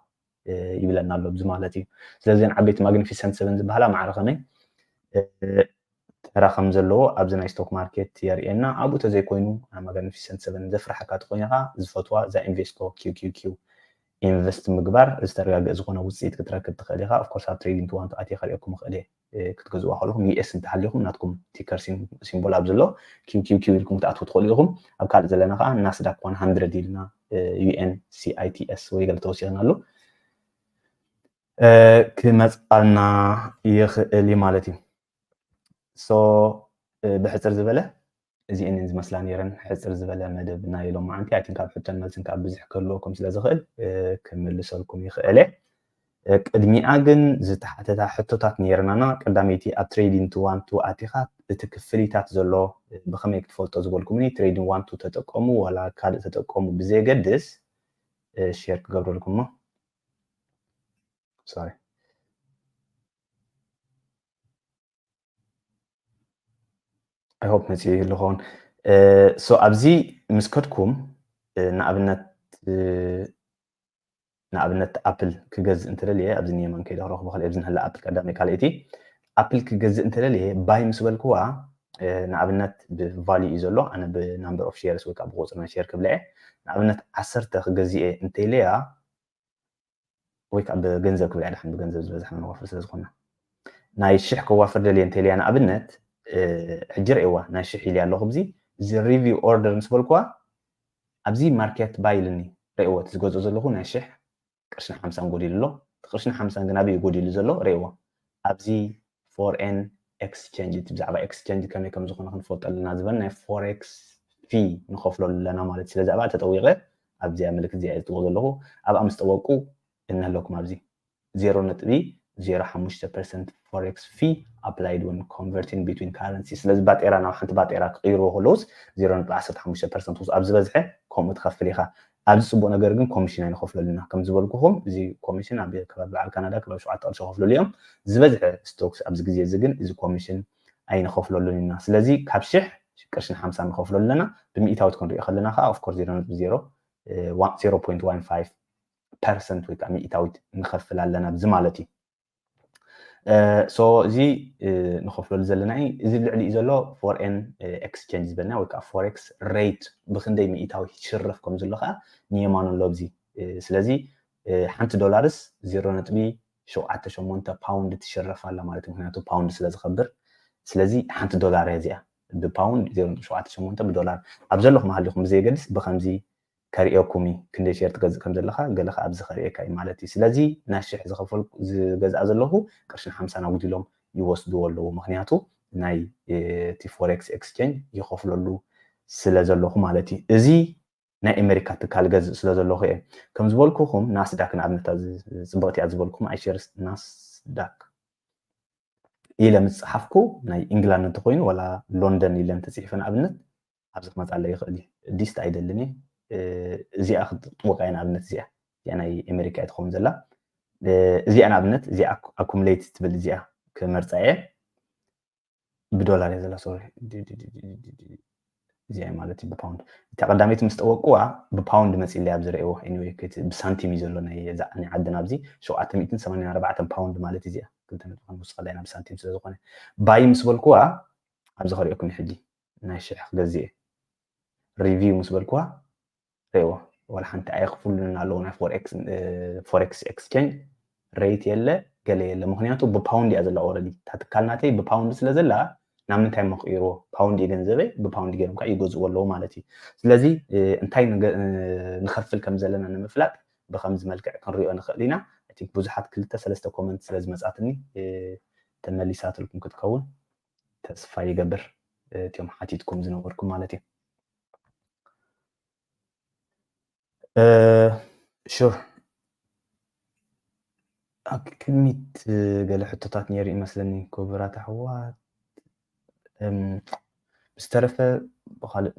ይብለና ኣሎ ኣብዚ ማለት እዩ። ስለዚ እዘን ዓበይቲ ማግኒፊሰንት ሰቨን ዝበሃላ ማዕረ ከመይ ተራ ከም ዘለዎ ኣብዚ ናይ ስቶክ ማርኬት የርእየና። ኣብኡ ተዘይኮይኑ ማጋኒፊሰንት ሰቨን ዘፍርሓካ ተኮይንካ ዝፈትዋ እዛ ኢንቨስኮ ኪውኪውኪው ኢንቨስት ምግባር ዝተረጋገ ዝኾነ ውፅኢት ክትረክብ ትኽእል ኢኻ። ኦፍኮርስ ኣብ ትሬዲንግ ቱ ዋን ቱ ኣትየ ከርእየኩም ይኽእል እየ። ክትገዝእዋ ከለኹም ዩኤስ እንተሃሊኹም ናትኩም ቲከር ሲምቦል ኣብ ዘሎ ኪው ኪው ኪው ኢልኩም ክትኣትዉ ትኽእሉ ኢኹም። ኣብ ካልእ ዘለና ከዓ ናስዳክ ዋን ሃንድረድ ኢልና ዩኤን ሲኣይቲኤስ ወይ ገለ ተወሲኽና ኣሎ ክመፅኣልና ይኽእል እዩ ማለት እዩ። ሶ ብሕፅር ዝበለ እዚአንን ዝመስላ ነይረን ሕፅር ዝበለ መደብ ናይ ሎማዓንቲ። ኣይ ቲንክ ኣብ ሕቶን መልስን ካብ ብዙሕ ክህልወኩም ስለ ዝኽእል ክምልሰልኩም ይኽእል እየ። ቅድሚኣ ግን ዝተሓተታ ሕቶታት ነይርናና። ቀዳመይቲ ኣብ ትሬዲንግ ቱ ዋን ቱ ኣቲኻ እቲ ክፍሊታት ዘሎ ብኸመይ ክትፈልጦ ዝበልኩምኒ ትሬዲንግ ዋን ቱ ተጠቀሙ ዋላ ካልእ ተጠቀሙ ብዘየገድስ ሼር ክገብረልኩም ሞ ሶሪ I hope መፅኡ ይህሉ ኸውን። ሶ ኣብዚ ምስ ከድኩም ንኣብነት ንኣብነት ኣፕል ክገዝእ እንተደልየ ኣብዚ ንየማን ከይደ ክረኽቦ ከለ ኣብዚ ንህላ ኣፕል ቀዳመይ ካልኣይቲ ኣፕል ክገዝእ እንተደልየ ባይ ምስ በልክዋ ንኣብነት ብቫልዩ እዩ ዘሎ ኣነ ብናምበር ኦፍ ሼርስ ወይ ከዓ ብቁፅሪ ናይ ሼር ክብለ እየ ንኣብነት ዓሰርተ ክገዝእ እየ እንተኢለያ ወይ ከዓ ብገንዘብ ክብላ ድሓን ብገንዘብ ዝበዝሐ ንወፍር ስለ ዝኾና ናይ ሽሕ ከዋፍር ደልየ እንተልያ ንኣብነት ሕጂ ርእዋ ናይ ሽሕ ኢልያ ኣለኹ ብዚ እዚ ሪቪው ኦርደር ምስ በልኩዋ ኣብዚ ማርኬት ባይ ኢልኒ ርእዎ እቲ ዝገዝኦ ዘለኹ ናይ ሽሕ ቅርሽን ሓምሳን ጎዲሉ ኣሎ ቅርሽን ሓምሳን ግን ኣበይ ጎዲሉ ዘሎ ርእዎ ኣብዚ ፎሬን ኤክስቸንጅ እቲ ብዛዕባ ኤክስቸንጅ ከመይ ከም ዝኾነ ክንፈልጦ ኣለና ዝበል ናይ ፎሬክስ ፊ ንኸፍለሉ ኣለና ማለት ስለዚ ኣብኣ ተጠዊቐ ኣብዚኣ ምልክት እዚኣ ዝጥወ ዘለኹ ኣብኣ ምስ ጠወቁ እንህለኩም ኣብዚ ዜሮ ነጥቢ ዜሮ ሓሙሽተ ፐርሰንት ፎሬክስ ፊ ኣፕላይድ ወን ኮንቨርቲንግ ቢትዊን ካረንሲ ስለዚ ባጤራ ናብ ሓንቲ ባጤራ ክቅይርዎ ከለውስ ዜሮ ነጥቢ ዓሰርተ ሓሙሽተ ፐርሰንት ውስ ኣብ ዝበዝሐ ከምኡ ትኸፍል ኢኻ ኣብዚ ፅቡቅ ነገር ግን ኮሚሽን ኣይንኸፍለሉ ኢና ከም ዝበልኩኹም እዚ ኮሚሽን ኣብ ከባቢ በዓል ካናዳ ከባቢ ሸውዓተ ቅርሺ ከፍለሉ እዮም ዝበዝሐ ስቶክስ ኣብዚ ግዜ እዚ ግን እዚ ኮሚሽን ኣይንኸፍለሉን ኢና ስለዚ ካብ ሽሕ ቅርሽን ሓምሳ ንኸፍለሉ ኣለና ብሚእታዊት ክንሪኦ ከለና ከዓ ኦፍኮርስ ዜሮ ነጥቢ ዜሮ ዜሮ ፖይንት ዋን ፋይቭ ፐርሰንት ወይ ከዓ ሚእታዊት ንኸፍል ኣለና ብዚ ማለት እዩ ሶ እዚ ንኸፍለሉ ዘለና እዚ ልዕሊ እዩ ዘሎ ፎሬን ኤክስቸንጅ ዝበልና ወይ ከዓ ፎሬክስ ሬት ብክንደይ ሚእታዊ ሽረፍ ከም ዘሎ ከዓ ንየማኑ ኣሎ ኣብዚ ስለዚ ሓንቲ ዶላርስ ዜሮ ነጥቢ ሸውዓተ ሸሞንተ ፓውንድ ትሽረፍ ኣላ ማለት እዩ ምክንያቱ ፓውንድ ስለ ዝኸብር ስለዚ ሓንቲ ዶላር እያ እዚኣ ብፓውንድ ዜሮ ነጥቢ ሸውዓተ ሸሞንተ ብዶላር ኣብ ዘለኹም ሃሊኹም ብዘየገድስ ብከምዚ ከርእየኩም እዩ ክንደይ ሼር ትገዝእ ከም ዘለካ ገለ ከዓ ኣብዚ ከርእየካ እዩ ማለት እዩ ስለዚ ናይ ሽሕ ዝኸፈልኩ ዝገዝኣ ዘለኹ ቅርሽን ሓምሳን ኣጉዲሎም ይወስድዎ ኣለዉ ምክንያቱ ናይ እቲ ፎሬክስ ኤክስቼንጅ ይኸፍለሉ ስለ ዘለኹ ማለት እዩ እዚ ናይ ኣሜሪካ ትካል ገዝእ ስለ ዘለኹ እየ ከም ዝበልኩኹም ናስዳክ ንኣብነት ፅብቕቲ እያ ዝበልኩም ኣይሸርስ ናስዳክ ኢለ ምስ ፀሓፍኩ ናይ ኢንግላንድ እንተኮይኑ ዋላ ሎንደን ኢለ እንተፅሒፈ ንኣብነት ኣብዚ ክመፃለ ይኽእል እዩ ዲስት ኣይደልን እየ እዚኣ ክትጥወቃ እየ ንኣብነት እዚኣ እዚኣ ናይ ኣሜሪካ እያ ትኸውን ዘላ እዚኣ ንኣብነት እዚኣ ኣኩሙሌት ትብል እዚኣ ክመርፃ እየ ብዶላር እየ ዘላ ሶሪ እዚኣ ማለት እዩ ብፓውንድ እታ ቀዳመይቲ ምስ ጠወቅዋ ብፓውንድ መፂለይ ኣብ ዝርእዎ ብሳንቲም እዩ ዘሎ ናይ ዓድና ኣብዚ ሸውዓተ ሚእትን ሰማንያን ኣርባዕተን ፓውንድ ማለት እዚኣ ክልተ ነጥቢ ሓሙሽተ ከላይ ናብ ሳንቲም ስለ ዝኾነ ባይ ምስ በልክዋ ኣብዚ ከሪኦኩም ሕጂ ናይ ሽሕ ክገዝእ ሪቪው ምስ በልክዋ ርእዎ ዋላ ሓንቲ ኣየኽፍሉን ኣለዎ ናይ ፎሬክስ ኤክስቼንጅ ሬት የለ ገለ የለ ምክንያቱ ብፓውንድ እያ ዘላ ኦረዲ እታ ትካል ናተይ ብፓውንድ ስለ ዘላ ናብ ምንታይ መቕይርዎ ፓውንድ እዩ ገንዘበይ ብፓውንድ ገይሮም ከዓ ይገዝእዎ ኣለዎ ማለት እዩ ስለዚ እንታይ ንኸፍል ከም ዘለና ንምፍላጥ ብከምዚ መልክዕ ክንሪኦ ንኽእል ኢና ቲንክ ብዙሓት ክልተ ሰለስተ ኮመንት ስለ ዝመፃትኒ ተመሊሳትልኩም ክትከውን ተስፋ ይገብር እቲኦም ሓቲትኩም ዝነበርኩም ማለት እዩ ሹር ኣብ ቅድሚት ገለ ሕቶታት ነይሩ ይመስለኒ ክቡራት ኣሕዋት ብዝተረፈ ብካልእ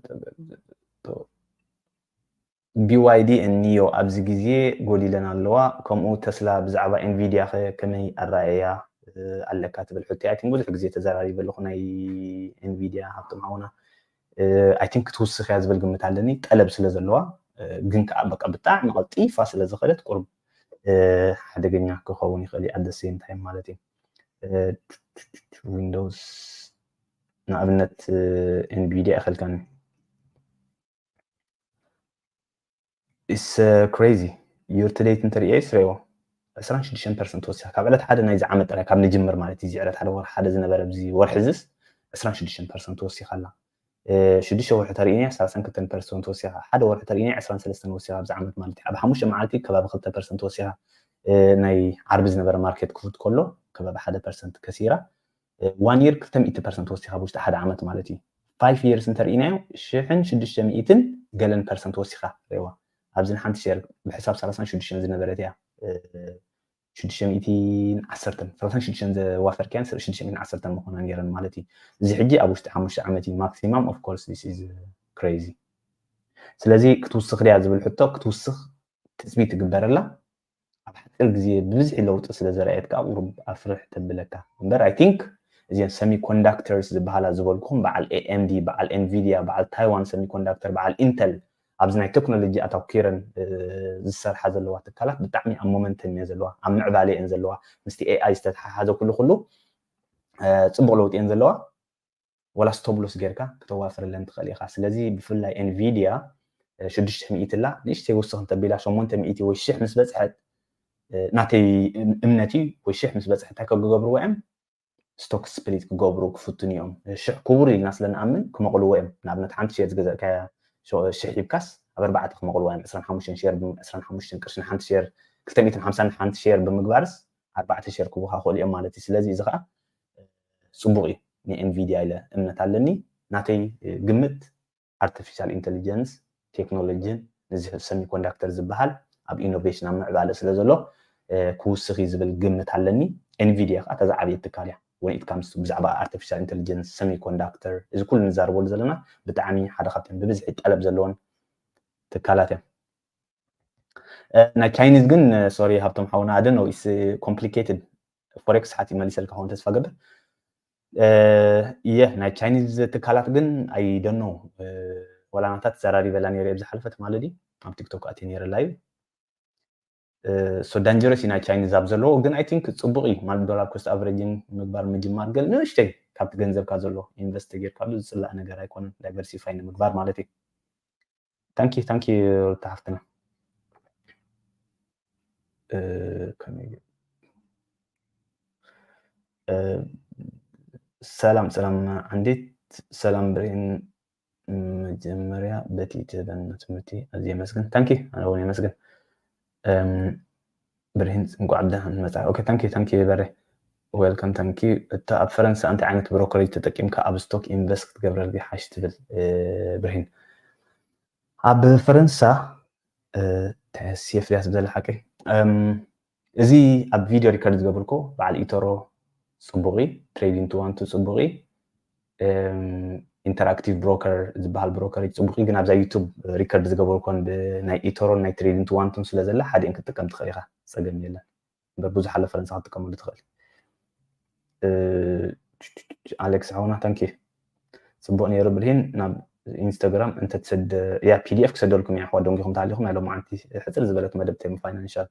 BYD and NIO ኣብዚ ግዜ ጎዲለን ኣለዋ። ከምኡ ተስላ ብዛዕባ ኤንቪድያ ከ ከመይ ኣረኣእያ ኣለካ ትብል ሕቶ እያ። I think ብዙሕ ግዜ ተዘራሪበ ኣለኹ ናይ ኤንቪድያ ሃብቶም ሓውና። I think ክትውስኽ እያ ዝብል ግምት ኣለኒ፣ ጠለብ ስለ ዘለዋ። ግን ከዓ በቃ ብጣዕሚ ቀልጢፋ ስለ ዝኸደት ቁሩብ ሓደገኛ ክኸውን ይኽእል እዩ at the same time ማለት እዩ። ዊንዶውስ ንኣብነት ኤንቪድያ ይኸልካኒ። It's crazy year to date እንተርእዮ ስረዎ ዕስራን ሽዱሽተን ፐርሰንት ወሲኻ ካብ ዕለት ሓደ ናይዚ ዓመት ጥራይ ካብ ንጅምር ማለት እዩ። እዚ ዕለት ሓደ ወርሒ ሓደ ዝነበረ ኣብዚ ወርሒ እዚስ ዕስራን ሽዱሽተን ፐርሰንት ወሲኻ ኣላ። ሽዱሽተ ወርሒ ተርእይና ሰላሳን ክልተን ፐርሰንት ወሲኻ፣ ሓደ ወርሒ ተርእይና ዕስራን ሰለስተን ወሲኻ ኣብዚ ዓመት ማለት እዩ። ኣብ ሓሙሽተ መዓልቲ ከባቢ ክልተ ፐርሰንት ወሲኻ። ናይ ዓርቢ ዝነበረ ማርኬት ክፉት ከሎ ከባቢ ሓደ ፐርሰንት ከሲራ። ዋን ይር ክልተ ሚእቲ ፐርሰንት ወሲኻ ብውሽጢ ሓደ ዓመት ማለት እዩ። ፋይቭ ይርስ እንተርእይናዮ ሽሕን ሽዱሽተ ሚእትን ገለን ፐርሰንት ወሲኻ ሬዋ። ኣብዚ ንሓንቲ ሼር ብሕሳብ ሰላሳን ሽዱሽተን ዝነበረት እያ። ሽዱሽተ ሚእትን ዓሰርተን ሰላሳን ሽዱሽተን ዘዋፈርክያን ሽዱሽተ ሚእትን ዓሰርተን ምኾና ነይረን ማለት እዩ። እዚ ሕጂ ኣብ ውሽጢ ሓሙሽተ ዓመት እዩ ማክሲማም። Of course this is crazy። ስለዚ ክትውስኽ ድያ ዝብል ሕቶ ክትውስኽ ትፅቢት ትግበረላ። ኣብ ሓፂር ግዜ ብብዝሒ ለውጢ ስለ ዘርኣየት ከዓ ቁሩብ ኣፍርሕ ተብለካ እምበር I think እዚን semiconductors ዝበሃላ ዝበልኩኹም በዓል AMD በዓል Nvidia በዓል ታይዋን semiconductor በዓል ኢንተል ኣብዚ ናይ ቴክኖሎጂ ኣተኪረን ዝሰርሓ ዘለዋ ትካላት ብጣዕሚ ኣብ ሞመንተም እየን ዘለዋ፣ ኣብ ምዕባለ እየን ዘለዋ። ምስቲ AI ዝተተሓሓዘ ኩሉ ኩሉ ፅቡቅ ለውጢ እየን ዘለዋ። ወላ stop loss ጌርካ ክተዋፍረለን ትኽእል ኢኻ። ስለዚ ብፍላይ Nvidia ሽዱሽተ ሚእቲ ላ ንእሽተይ ውስኽ እንተቢላ ሸሞንተ ሚእቲ ወይ ሽሕ ምስ በፅሐት ናተይ እምነት እዩ ወይ ሽሕ ምስ በፅሐት እንታይ ከገብርዎ እዮም? ስቶክ ስፕሊት ክገብሩ ክፍትኑ እዮም። ሽሕ ክቡር ኢልና ስለ ንኣምን ክመቕልዎ እዮም። ንኣብነት ሓንቲ ሼር ዝገዛእካያ ሽሕ ሂብካስ ኣብ ኣርባዕተ ክመቕልዋ እዮም። ዕስራን ሓሙሽተን ሼር ዕስራን ሓሙሽተን ቅርሺ ንሓንቲ ሼር ክልተ ሚእትን ሓምሳን ሓንቲ ሼር ብምግባርስ ኣርባዕተ ሼር ክቡካ ክእሉ እዮም ማለት እዩ። ስለዚ እዚ ከዓ ፅቡቅ እዩ። ንኤንቪዲያ ኢለ እምነት ኣለኒ። ናተይ ግምት ኣርቲፊሻል ኢንቴሊጀንስ ቴክኖሎጂን እዚ ሰሚኮንዳክተር ዝበሃል ኣብ ኢኖቬሽን ኣብ ምዕባለ ስለ ዘሎ ክውስኽ እዩ ዝብል ግምት ኣለኒ። ኤንቪዲያ ከዓ ተዛዓበየት ትካል እያ። When it comes to ብዛዕባ ኣርቲፊሻል ኢንቴሊጀንስ ሰሚኮንዳክተር እዚ ኩሉ ንዛረበሉ ዘለና ብጣዕሚ ሓደ ካብተን ብብዝሒ ጠለብ ዘለዎን ትካላት እዮም። ናይ ቻይኒዝ ግን ሶሪ ሃብቶም ሓውና ኣደን ነው ኢስ ኮምፕሊኬትድ ፎሬክስ ሓቲ መሊሰልካ ሆን ተስፋ ገብር። እየ ናይ ቻይኒዝ ትካላት ግን ኣይደኖ ወላናታት ዘራሪበላ ነይረ ዝሓለፈት ማለት ኣብ ቲክቶክ ኣትየ ነይረ ላዩ so dangerous እዩ ናይ ቻይኒዝ ኣብ ዘለዎ ግን I think ፅቡቅ እዩ ማለት ዶላር ኮስት ኣቨሬጅን ምግባር ምጅማር ገል ንእሽተይ ካብቲ ገንዘብካ ዘሎ ኢንቨስት ጌርካሉ ዝፅላእ ነገር ኣይኮነን diversify ንምግባር ማለት እዩ። Thank you thank you ሩታ ሓፍትና። ሰላም ሰላም ዓንዲት ሰላም ብሬን መጀመርያ በቲ ትህበና ትምህርቲ ኣዝየ የመስግን። Thank you ኣነ እውን የመስግን። ብርሂን እንኳዕ ብደህና መጻ። Okay thank you thank you በሬ welcome thank you። እታ ኣብ ፈረንሳ እንታይ ዓይነት ብሮከሬጅ ተጠቂምካ ኣብ ስቶክ ኢንቨስት ክትገብረል ይሓሽ ትብል ብርሂን? ኣብ ፈረንሳ ሴፍ ድያስ ብዘለ ሓቂ እዚ ኣብ ቪድዮ ሪከርድ ዝገብርኮ በዓል ኢቶሮ ጽቡቂ ትሬዲንግ ቱ ዋን ቱ ጽቡቂ ኢንተራክቲቭ ብሮከር ዝበሃል ብሮከር ጽቡቂ ግን ኣብዛ ዩቱብ ሪከርድ ዝገበርኮን ብናይ ኢቶሮን ናይ ትሬዲንግ ቱ ዋን ቱን ስለ ዘላ ሓዲእን ክትጥቀም ትኽእል ኢኻ። ጸገም የለን። እምበር ብዙሕ ኣሎ ፈረንሳ ክትጥቀመሉ ትኽእል። ኣሌክስ ሓውና ታንኪ ጽቡቅ ነይሩ ብልሂን ናብ ኢንስታግራም እንተትሰድ ያ ፒዲኤፍ ክሰደልኩም እያ ኣሕዋት ደንጊኹም ተሃሊኹም ናይ ሎማዓንቲ ሕፅር ዝበለት መደብ ቴም ፋይናንሻል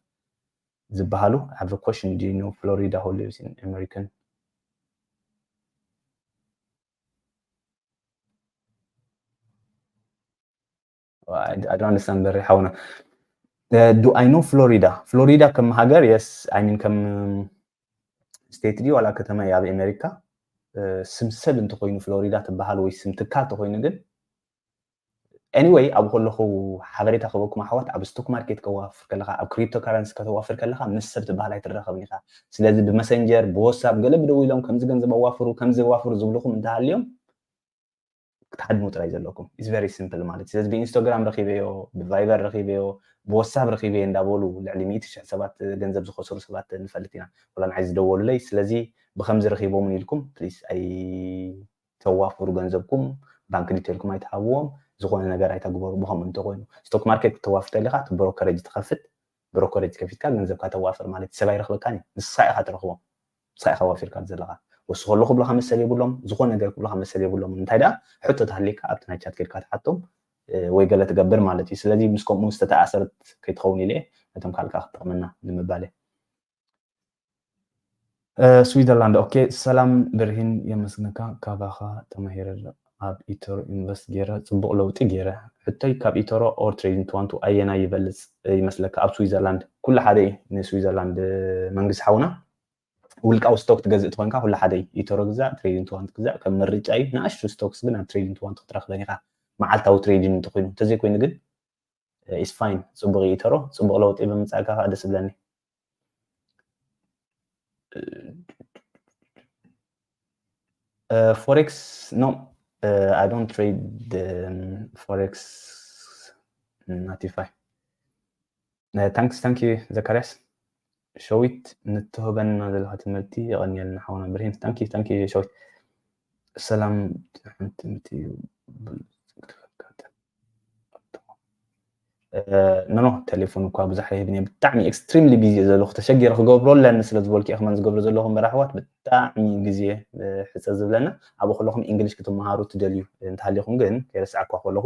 ዝበሃሉ I have a question do you know Florida who lives in American I don't understand በሪ ሓውና do I know Florida Florida ከም ሃገር yes I mean ከም ስቴት ድዩ ዋላ ከተማ ኣብ ኣሜሪካ ስም ሰብ እንተኮይኑ ፍሎሪዳ ትበሃል ወይ ስም ትካል ተኮይኑ ግን anyway ኣብ ከለኹ ሓበሬታ ክበኩም ኣሕዋት ኣብ ስቶክ ማርኬት ከዋፍር ከለካ ኣብ ክሪፕቶ ካረንሲ ከተዋፍር ከለካ ምስ ሰብ ትበሃል ኣይትራኸብን ኢኻ። ስለዚ ብመሰንጀር ብወሳብ ገለ ብደው ኢሎም ከምዚ ገንዘብ ኣዋፍሩ ከምዚ ኣዋፍሩ ዝብልኹም እንተሃልዮም ክትሃድሙ ጥራይ ዘለኩም is very simple ማለት ስለዚ ብኢንስቶግራም ረኪበዮ ብቫይበር ረኪበዮ ብወሳብ ረኪበዮ እንዳበሉ ልዕሊ ሚእቲ ሽሕ ሰባት ገንዘብ ዝኸስሩ ሰባት ንፈልጥ ኢና ወላ ንዓይ ዝደወሉለይ ስለዚ ብከምዚ ረኪቦምን ኢልኩም ፕሊስ ኣይተዋፍሩ ገንዘብኩም ባንክ ዲቴልኩም ኣይትሃብዎም ዝኾነ ነገር ኣይተግበሩ ብከምኡ እንተኮይኑ ስቶክ ማርኬት ክተዋፍር ተሊካ እቲ ብሮከረጅ ትከፍት ብሮከረጅ ከፊትካ ገንዘብካ ተዋፍር ማለት ሰብ ኣይረክበካን እዩ ንስካ ኢካ ትረክቦ ንስኻ ኢኻ ዋፊርካ ዘለኻ ወስኸሉ ክብሉኻ መሰል የብሎም ዝኾነ ነገር ክብሉኻ መሰል የብሎም እንታይ ደኣ ሕቶ ተሃልየካ ኣብቲ ናይ ቻት ከድካ ትሓቶም ወይ ገለ ትገብር ማለት እዩ ስለዚ ምስ ከምኡ ዝተተኣሰረት ከይትኸውን ኢለ ነቶም ካልካ ክጠቕመና ንምባል ስዊዘርላንድ ኦኬ ሰላም ብርሂን የመስግነካ ካባኻ ተማሂረ ኣብ ኢቶሮ ኢንቨስት ገይረ ጽቡቕ ለውጢ ገይረ። ሕቶይ ካብ ኢቶሮ ኦር ትሬዲንግ ትዋንቱ ኣየናይ ይበልጽ ይመስለካ? ኣብ ስዊዘርላንድ ኩሉ ሓደ እዩ። ንስዊዘርላንድ መንግስቲ ሓውና ውልቃዊ ስቶክ ትገዝእ ተኮንካ ኩሉ ሓደ እዩ። ኢቶሮ ግዛእ ትሬዲንግ ትዋንቱ ግዛእ ከም ምርጫ እዩ። ንኣሽቱ ስቶክስ ግን ኣብ ትሬዲንግ ትዋንቱ ክትረክበን ኢኻ መዓልታዊ ትሬዲንግ እንተኮይኑ። እንተዘይኮይኑ ግን ኢስ ፋይን። ጽቡቕ እዩ ኢቶሮ። ጽቡቕ ለውጢ ብምምጻእካ ከዓ ደስ ይብለኒ። ፎሬክስ ኖ I don't trade forex. Notify. Thanks, thank you ዘካርያስ። ሸዊት ንትህበና ዘለካ ትምህርቲ የቐንየልና ሓውና ብርሂን። Thank you, thank you ሸዊት። ሰላም ትምህርቲ ኖኖ ቴሌፎን እኳ ብዙሕ ኣይህብን እየ። ብጣዕሚ ኤክስትሪምሊ ቢዚ እየ ዘለኹ። ተሸጊረ ክገብሮ ኣለኒ ስለ ዝበልኩ እየ ከማን ዝገብሮ ዘለኹ እምበር ኣሕዋት፣ ብጣዕሚ ግዜ ሕፀ ዝብለና። ኣብኡ ከለኹም ኢንግሊሽ ክትመሃሩ ትደልዩ እንተሃሊኹም ግን ከይረስዓኳ ከለኹ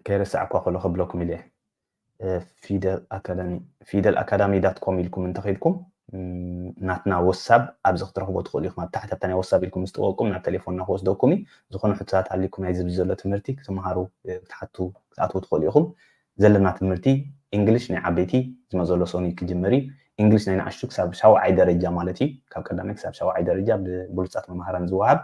ከይረስዓኳ ከሎ ከብለኩም ኢለ። ፊደል ኣካዳሚ፣ ፊደል ኣካዳሚ ዳት ኮም ኢልኩም እንተኸይድኩም ናትና ወሳብ ኣብዚ ክትረኽቦ ትኽእሉ ኢኹም። ኣብ ታሕቲ ኣብታ ናይ ወሳብ ኢልኩም ምስ ጠወቅኩም ናብ ቴሌፎንና ክወስደኩም እዩ። ዝኾነ ሕቶታት ኣሊኩም ናይ ዝብዚ ዘሎ ትምህርቲ ክትመሃሩ ክትሓቱ ክትኣትዉ ትኽእሉ ኢኹም። ዘለና ትምህርቲ እንግሊሽ ናይ ዓበይቲ ዝመ ዘሎ ሰኑይ ክጅምር እዩ። እንግሊሽ ናይ ንኣሽቱ ክሳብ ሻውዓይ ደረጃ ማለት እዩ። ካብ ቀዳማይ ክሳብ ሻውዓይ ደረጃ ብብሉፃት መምሃራን ዝወሃብ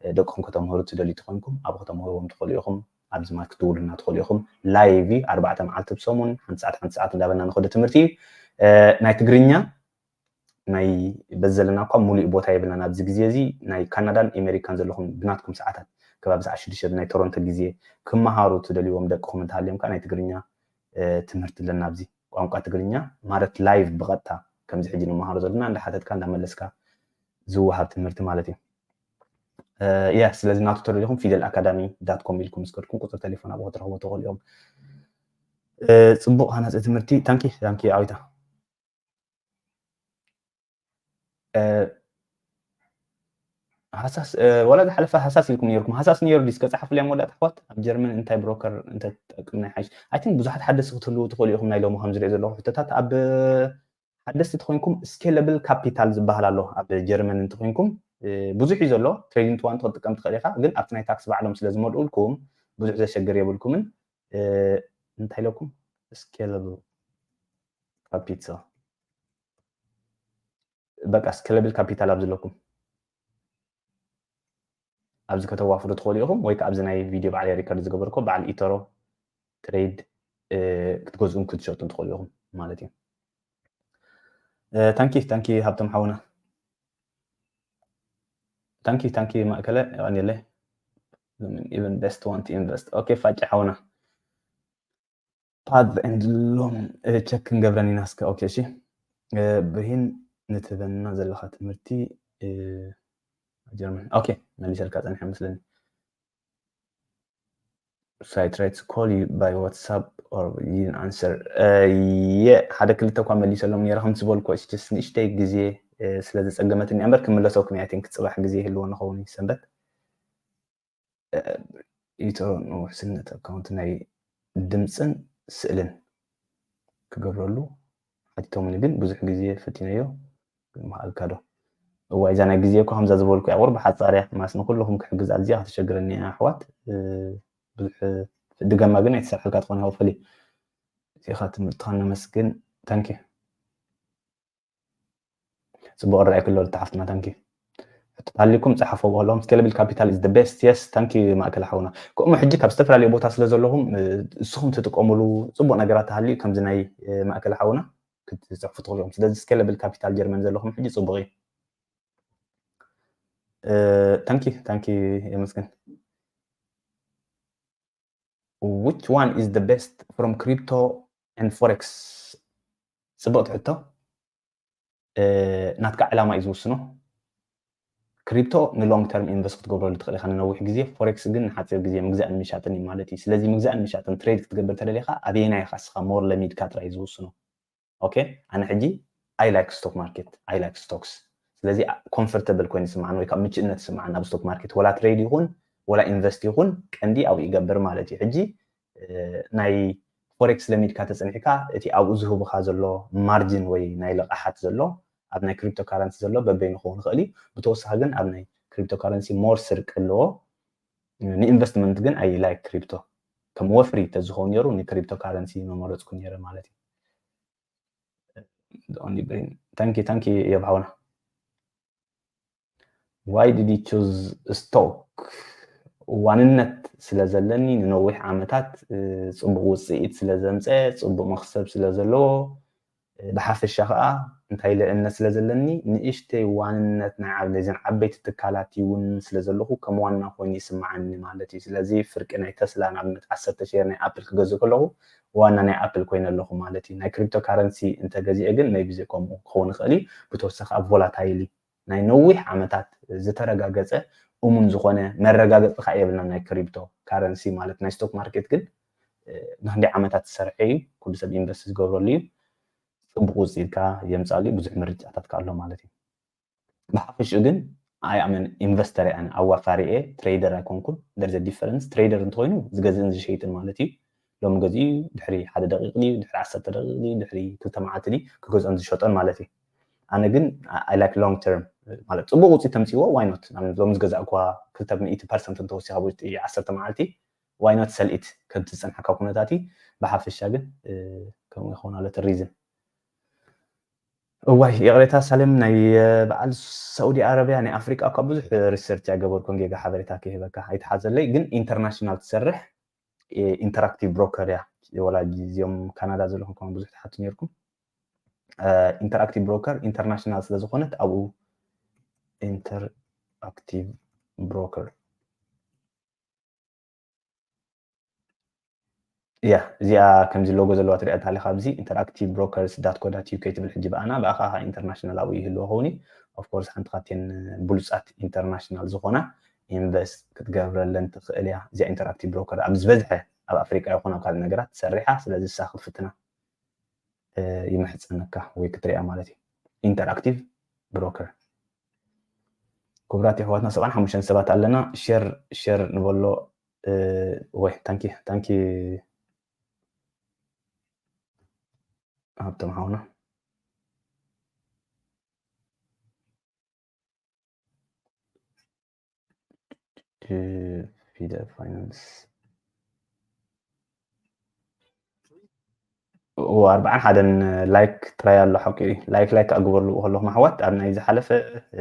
ደቅኹም ከተምህሩ ትደልዩ ተኾይንኩም ኣብ ከተምህርዎም ትኽእሉ ኢኹም። ኣብዚ ማት ክትውሉና ትኽእሉ ኢኹም። ላይቭ ኣርባዕተ መዓልቲ ብሰሙን ሓንቲ ሰዓት ሓንቲ ሰዓት እንዳበልና ንኸዶ ትምህርቲ እዩ። ናይ ትግርኛ ናይ በዘለና እኳ ሙሉእ ቦታ የብልናን ኣብዚ ግዜ እዚ። ናይ ካናዳን ኣሜሪካን ዘለኹም ብናትኩም ሰዓታት ከባቢ ሰዓት ሽዱሽተ ናይ ቶሮንቶ ግዜ ክመሃሩ ትደልይዎም ደቅኹም እንተሃልዮም ከዓ ናይ ትግርኛ ትምህርቲ ኣለና ኣብዚ። ቋንቋ ትግርኛ ማለት ላይቭ ብቐጥታ ከምዚ ሕጂ ንመሃሮ ዘለና እንዳሓተትካ እንዳመለስካ ዝወሃብ ትምህርቲ ማለት እዩ። ያ ስለዚ ናቱ ተደሊኹም ፊደል ኣካዳሚ ዳት ኮም ኢልኩም ምስ ከድኩም ቁፅሪ ቴሌፎን ኣብኡ ክትረኽቡ ትኽእሉ እዮም። ፅቡቕ ሃናፂ ትምህርቲ። ታንኪ ታንኪ ዓዊታ። ሃሳስ ወላ ዝሓለፈ ሃሳስ ኢልኩም ነርኩም። ሃሳስ ነሩ ዲስ ከፃሓፉ ሊያ መወዳእታ ኣሕዋት ኣብ ጀርመን እንታይ ብሮከር እንተትጠቅም ናይ ሓይሽ። ኣይ ቲንክ ብዙሓት ሓደስቲ ክትህልዉ ትኽእሉ ኢኹም። ናይ ሎሚ ከም ዝሪኦ ዘለኹ ሕቶታት ኣብ ሓደስቲ ተኮይንኩም ስኬለብል ካፒታል ዝበሃል ኣሎ ኣብ ጀርመን እንተኮይንኩም ብዙሕ እዩ ዘሎ። ትሬዲንግ ትዋንቱ ክትጥቀም ትኽእል ኢኻ፣ ግን ኣብቲ ናይ ታክስ ባዕሎም ስለ ዝመልኡልኩም ብዙሕ ዘሸግር የብልኩምን። እንታይ ኢለኩም? ስኬለብል ካፒታል፣ በቃ ስኬለብል ካፒታል ኣብ ዘለኩም ኣብዚ ከተዋፍሩ ትኽእሉ ኢኹም፣ ወይ ከዓ ኣብዚ ናይ ቪድዮ ባዕለይ ሪከርድ ዝገበርኮ በዓል ኢተሮ ትሬድ ክትገዝኡን ክትሸጡን ትኽእሉ ኢኹም ማለት እዩ። ታንኪ ታንኪ ሃብቶም ሓውና። ታንኪ ታንኪ ማእከለ የቐንየለይ። ኢቨን ቤስት ዋን ቱ ኢንቨስት። ኦኬ ፋጭ ሓውና። ፓዝ ኤንድ ሎም ቸክ ክንገብረን ኢና እስከ። ኦኬ እሺ ብርሂን ንትበና ዘለካ ትምህርቲ ጀርመን። ኦኬ መሊሰልካ ጸኒሐ መስለኒ። So I tried to call you by WhatsApp or you didn't answer. የ ሓደ ክልተ እኳ መሊሰሎም ነረ ከም ዝበልኩ ስ ንእሽተይ ግዜ ስለ ዘጸገመትኒ እምበር ክምለሰኩም እያ። ቲንክ ጽባሕ ግዜ ይህልዎ ንኸውን ሰንበት። ኢትሮ ንውሕስነት ኣካውንት ናይ ድምፅን ስእልን ክገብረሉ ሓቲቶምኒ፣ ግን ብዙሕ ግዜ ፈቲነዮ ግን መሃልካ ዶ እዋ እዛ ናይ ግዜ እኮ ከምዛ ዝበልኩ እያ ቁሩብ ሓፃር እያ ማስ ንኩልኹም ክሕግዝ ኣዝያ ከተሸግረኒ እያ ኣሕዋት። ብዙሕ ድገማ ግን ኣይተሰርሐልካ ትኾን ይኸው ፈሊ እዚኻ ትምህርትኻ ነመስግን። ታንኪ ጽቡቕ ርኣይ ክሎ ተሓፍትና ታንኪ። ሕቶ ታሊኩም ጸሓፎ በሎም። ስኬለብል ካፒታል is the best። Yes ታንኪ ማእከል ሓውና። ከምኡ ሕጂ ካብ ዝተፈላለዩ ቦታ ስለ ዘለኹም እስኹም ትጥቀሙሉ ጽቡቕ ነገራት ተሃልዩ ከምዚ ናይ ማእከል ሓውና ክትጽሕፉ ትኽእሉ ኢኹም። ስለዚ ስኬለብል ካፒታል ጀርመን ዘለኹም ሕጂ ጽቡቕ እዩ። ታንኪ ታንኪ የመስግን። Which one is the best from crypto and forex? ጽብቕቲ ሕቶ። ናትካ ዕላማ እዩ ዝውስኖ። ክሪፕቶ ንሎንግ ተርም ኢንቨስት ክትገብረሉ ትኽእል ኢኻ ንነዊሕ ግዜ። ፎሬክስ ግን ንሓፂር ግዜ ምግዛእን ምሻጥን እዩ ማለት እዩ። ስለዚ ምግዛእን ምሻጥን ትሬድ ክትገብር ተደሊኻ ኣበየናይ ኢኻ እስኻ ሞር ለሚድካ ጥራይ ዝውስኖ። ኦኬ ኣነ ሕጂ I like stock market, I like stocks። ስለዚ ኮምፎርተብል ኮይኑ ዝስምዓኒ ወይ ከዓ ምችእነት ዝስምዓኒ ኣብ ስቶክ ማርኬት ወላ ትሬድ ይኹን ወላ ኢንቨስት ይኹን ቀንዲ ኣብኡ ይገብር ማለት እዩ። ሕጂ ናይ ፎሬክስ ለሚድካ ተፀኒሕካ እቲ ኣብኡ ዝህቡካ ዘሎ ማርጅን ወይ ናይ ልቓሓት ዘሎ ኣብ ናይ ክሪፕቶ ካረንሲ ዘሎ በበይኑ ክኸውን ይኽእል እዩ። ብተወሳኺ ግን ኣብ ናይ ክሪፕቶ ካረንሲ ሞር ስርቂ ኣለዎ። ንኢንቨስትመንት ግን ኣይ ላይክ ክሪፕቶ ከም ወፍሪ ተዝኸውን ነይሩ ንክሪፕቶ ካረንሲ መመረፅኩ ነይረ ማለት እዩ። ታንኪ ታንኪ የብሓውና። Why did you choose stock? ዋንነት ስለ ዘለኒ ንነዊሕ ዓመታት ጽቡቕ ውፅኢት ስለ ዘምፀ፣ ጽቡቕ መኽሰብ ስለ ዘለዎ፣ ብሓፈሻ ከዓ እንታይ ኢለ እምነት ስለ ዘለኒ ንእሽተይ ዋንነት ናይ ዓብ- ናይዘን ዓበይቲ ትካላት እውን ስለ ዘለኹ ከም ዋና ኮይኑ ይስምዓኒ ማለት እዩ። ስለዚ ፍርቂ ናይ ተስላ ንኣብነት ዓሰርተ ሼር ናይ ኣፕል ክገዝእ ከለኹ ዋና ናይ ኣፕል ኮይነ ኣለኹ ማለት እዩ። ናይ ክሪፕቶ ካረንሲ እንተገዚአ ግን maybe ከምኡ ክኸውን ይኽእል እዩ። ብተወሳኺ ኣብ ቮላታይል እዩ። ናይ ነዊሕ ዓመታት ዝተረጋገፀ እሙን ዝኾነ መረጋገፂ ከዓ የብልና ናይ ክሪፕቶ ካረንሲ ማለት ናይ ስቶክ ማርኬት ግን ንክንዲ ዓመታት ዝሰርሐ እዩ። ኩሉ ሰብ ኢንቨስት ዝገብረሉ እዩ። ፅቡቅ ውፅኢት ከዓ የምፃሉ እዩ። ብዙሕ ምርጫታት ከዓ ኣሎ ማለት እዩ። ብሓፈሽኡ ግን ኣይ ኣመን ኢንቨስተር እየ ኣዋፋሪ እየ ትሬደር ኣይኮንኩን። There's a difference። ትሬደር እንተኮይኑ ዝገዝእን ዝሸይጥን ማለት እዩ። ሎሚ ገዚኡ ድሕሪ ሓደ ደቂቅ ድዩ ድሕሪ ዓሰርተ ደቂቅ ድዩ ድሕሪ ክልተ መዓልቲ ድዩ ክገዝኦን ዝሸጦን ማለት እዩ። ኣነ ግን I like long term ማለት ፅቡቅ ውፅኢት ተምፅዎ why not ሎሚ ዝገዛእኩዋ ክልተ ሚእቲ ፐርሰንት እንተወሲኻ ብውሽጢ ዓሰርተ መዓልቲ why not sell it ከምቲ ዝፀንሓካ ኩነታት እዩ። ብሓፈሻ ግን ከምኡ ይኸውን ኣሎ እቲ ሪዝን እዋይ ይቕሬታ ሳሌም ናይ በዓል ሳኡዲ ኣረቢያ ናይ ኣፍሪቃ እኳ ብዙሕ ሪሰርች ኣይገበርኩን ጌጋ ሓበሬታ ክህበካ ኣይትሓዘለይ ግን ኢንተርናሽናል ትሰርሕ ኢንተራክቲቭ ብሮከር እያ ወላ እዚኦም ካናዳ ዘለኹም ከማ ብዙሕ ትሓቱ ነርኩም ኢንተራክቲቭ ብሮከር ኢንተርናሽናል ስለዝኾነት ኣብኡ ኢንተራክቲቭ ብሮከር እያ እዚኣ ከምዚ ሎጎ ዘለዋ ትሪኣ ኣለካ ኣብዚ interactive brokers dot co dot U K ትብል ሕጂ ብኣና ብኣኻ ኢንተርናሽናል ኣብኡ ይህልዎ ኸውን of course ሓንቲ ካብተን ብሉፃት ኢንተርናሽናል ዝኾና ኢንቨስት ክትገብረለን ትኽእል እያ እዚኣ ኢንተራክቲቭ ብሮከር ኣብ ዝበዝሐ ኣብ ኣፍሪቃ ይኹን ኣብ ካልእ ነገራት ትሰርሕ እያ ስለዚ ንሳ ክትፍትና ይምሕፀነካ ወይ ክትሪኣ ማለት እዩ ኢንተራክቲቭ ብሮከር ክቡራት የሕዋትና ሰብዓን ሓሙሽተን ሰባት ኣለና ሸር ሸር ንበሎ ወይ ታንኪ ታንኪ ሃብቶም ሓውና ፊደ ፋይናንስ ኣርባዓን ሓደን ላይክ ትራይ ኣሎ ሓቂ ላይክ ላይክ ኣግበሉ ከለኹም ኣሕዋት ኣብ ናይ ዝሓለፈ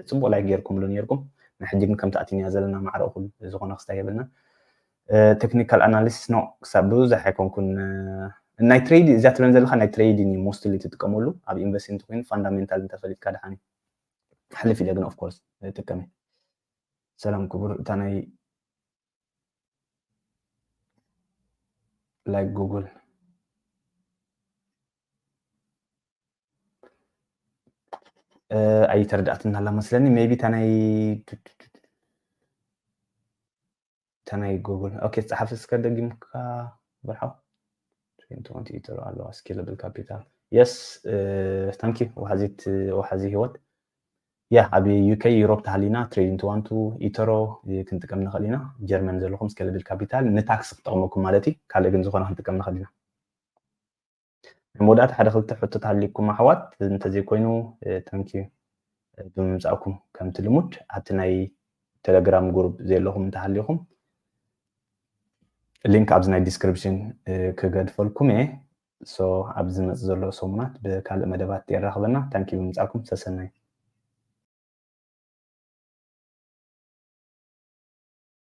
ፅቡቅ ላይክ ገይርኩምሉ ነርኩም ንሕጂ ግን ከምቲ ኣቲንያ ዘለና ማዕረ እኩል ዝኾነ ክስታይ የብልና ቴክኒካል ኣናሊሲስ ኖ ክሳብ ብዙሕ ኣይኮንኩን ናይ ትሬድ እዚኣ ትብለን ዘለካ ናይ ትሬዲን እዩ ሞስትሊ ትጥቀመሉ ኣብ ኢንቨስት እንተኮይኑ ፋንዳሜንታል እንተፈሊጥካ ድሓን እዩ ክሕልፍ ኢለ ግን ኦፍኮርስ ጥቀመ ሰላም ክቡር እታ ናይ ላይክ ጉግል ኣይተረዳእትና ኣላ መስለኒ ሜቢ እታ ናይ እታ ናይ ጉግል ኦኬ ጸሓፊ እስከ ደጊምካ ብርሓው ትሩ ኣለዋ ስኬለብል ካፒታል የስ ታንኪ ወሓዚት ወሓዚ ህይወት ያ ኣብ ዩኬ ዩሮፕ ተሃሊና ትሬዲንግ ትዋንቱ ኢተሮ ክንጥቀም ንኽእል ኢና ጀርመን ዘለኹም ስኬለብል ካፒታል ንታክስ ክጠቕመኩም ማለት እዩ ካልእ ግን ዝኾነ ክንጥቀም ንኽእል ኢና ናይ መወዳእታ ሓደ ክልተ ሕቶት ሃልይኩም ኣሕዋት እንተዘይኮይኑ ታንኪ ብምምፃእኩም ከምቲ ልሙድ ኣብቲ ናይ ቴሌግራም ጉሩብ ዘለኹም እንተሃሊኹም ሊንክ ኣብዚ ናይ ዲስክሪፕሽን ክገድፈልኩም እየ ሶ ኣብ ዝመፅ ዘሎ ሰሙናት ብካልእ መደባት የራኽበና ታንኪ ብምምፃእኩም ሰሰናይ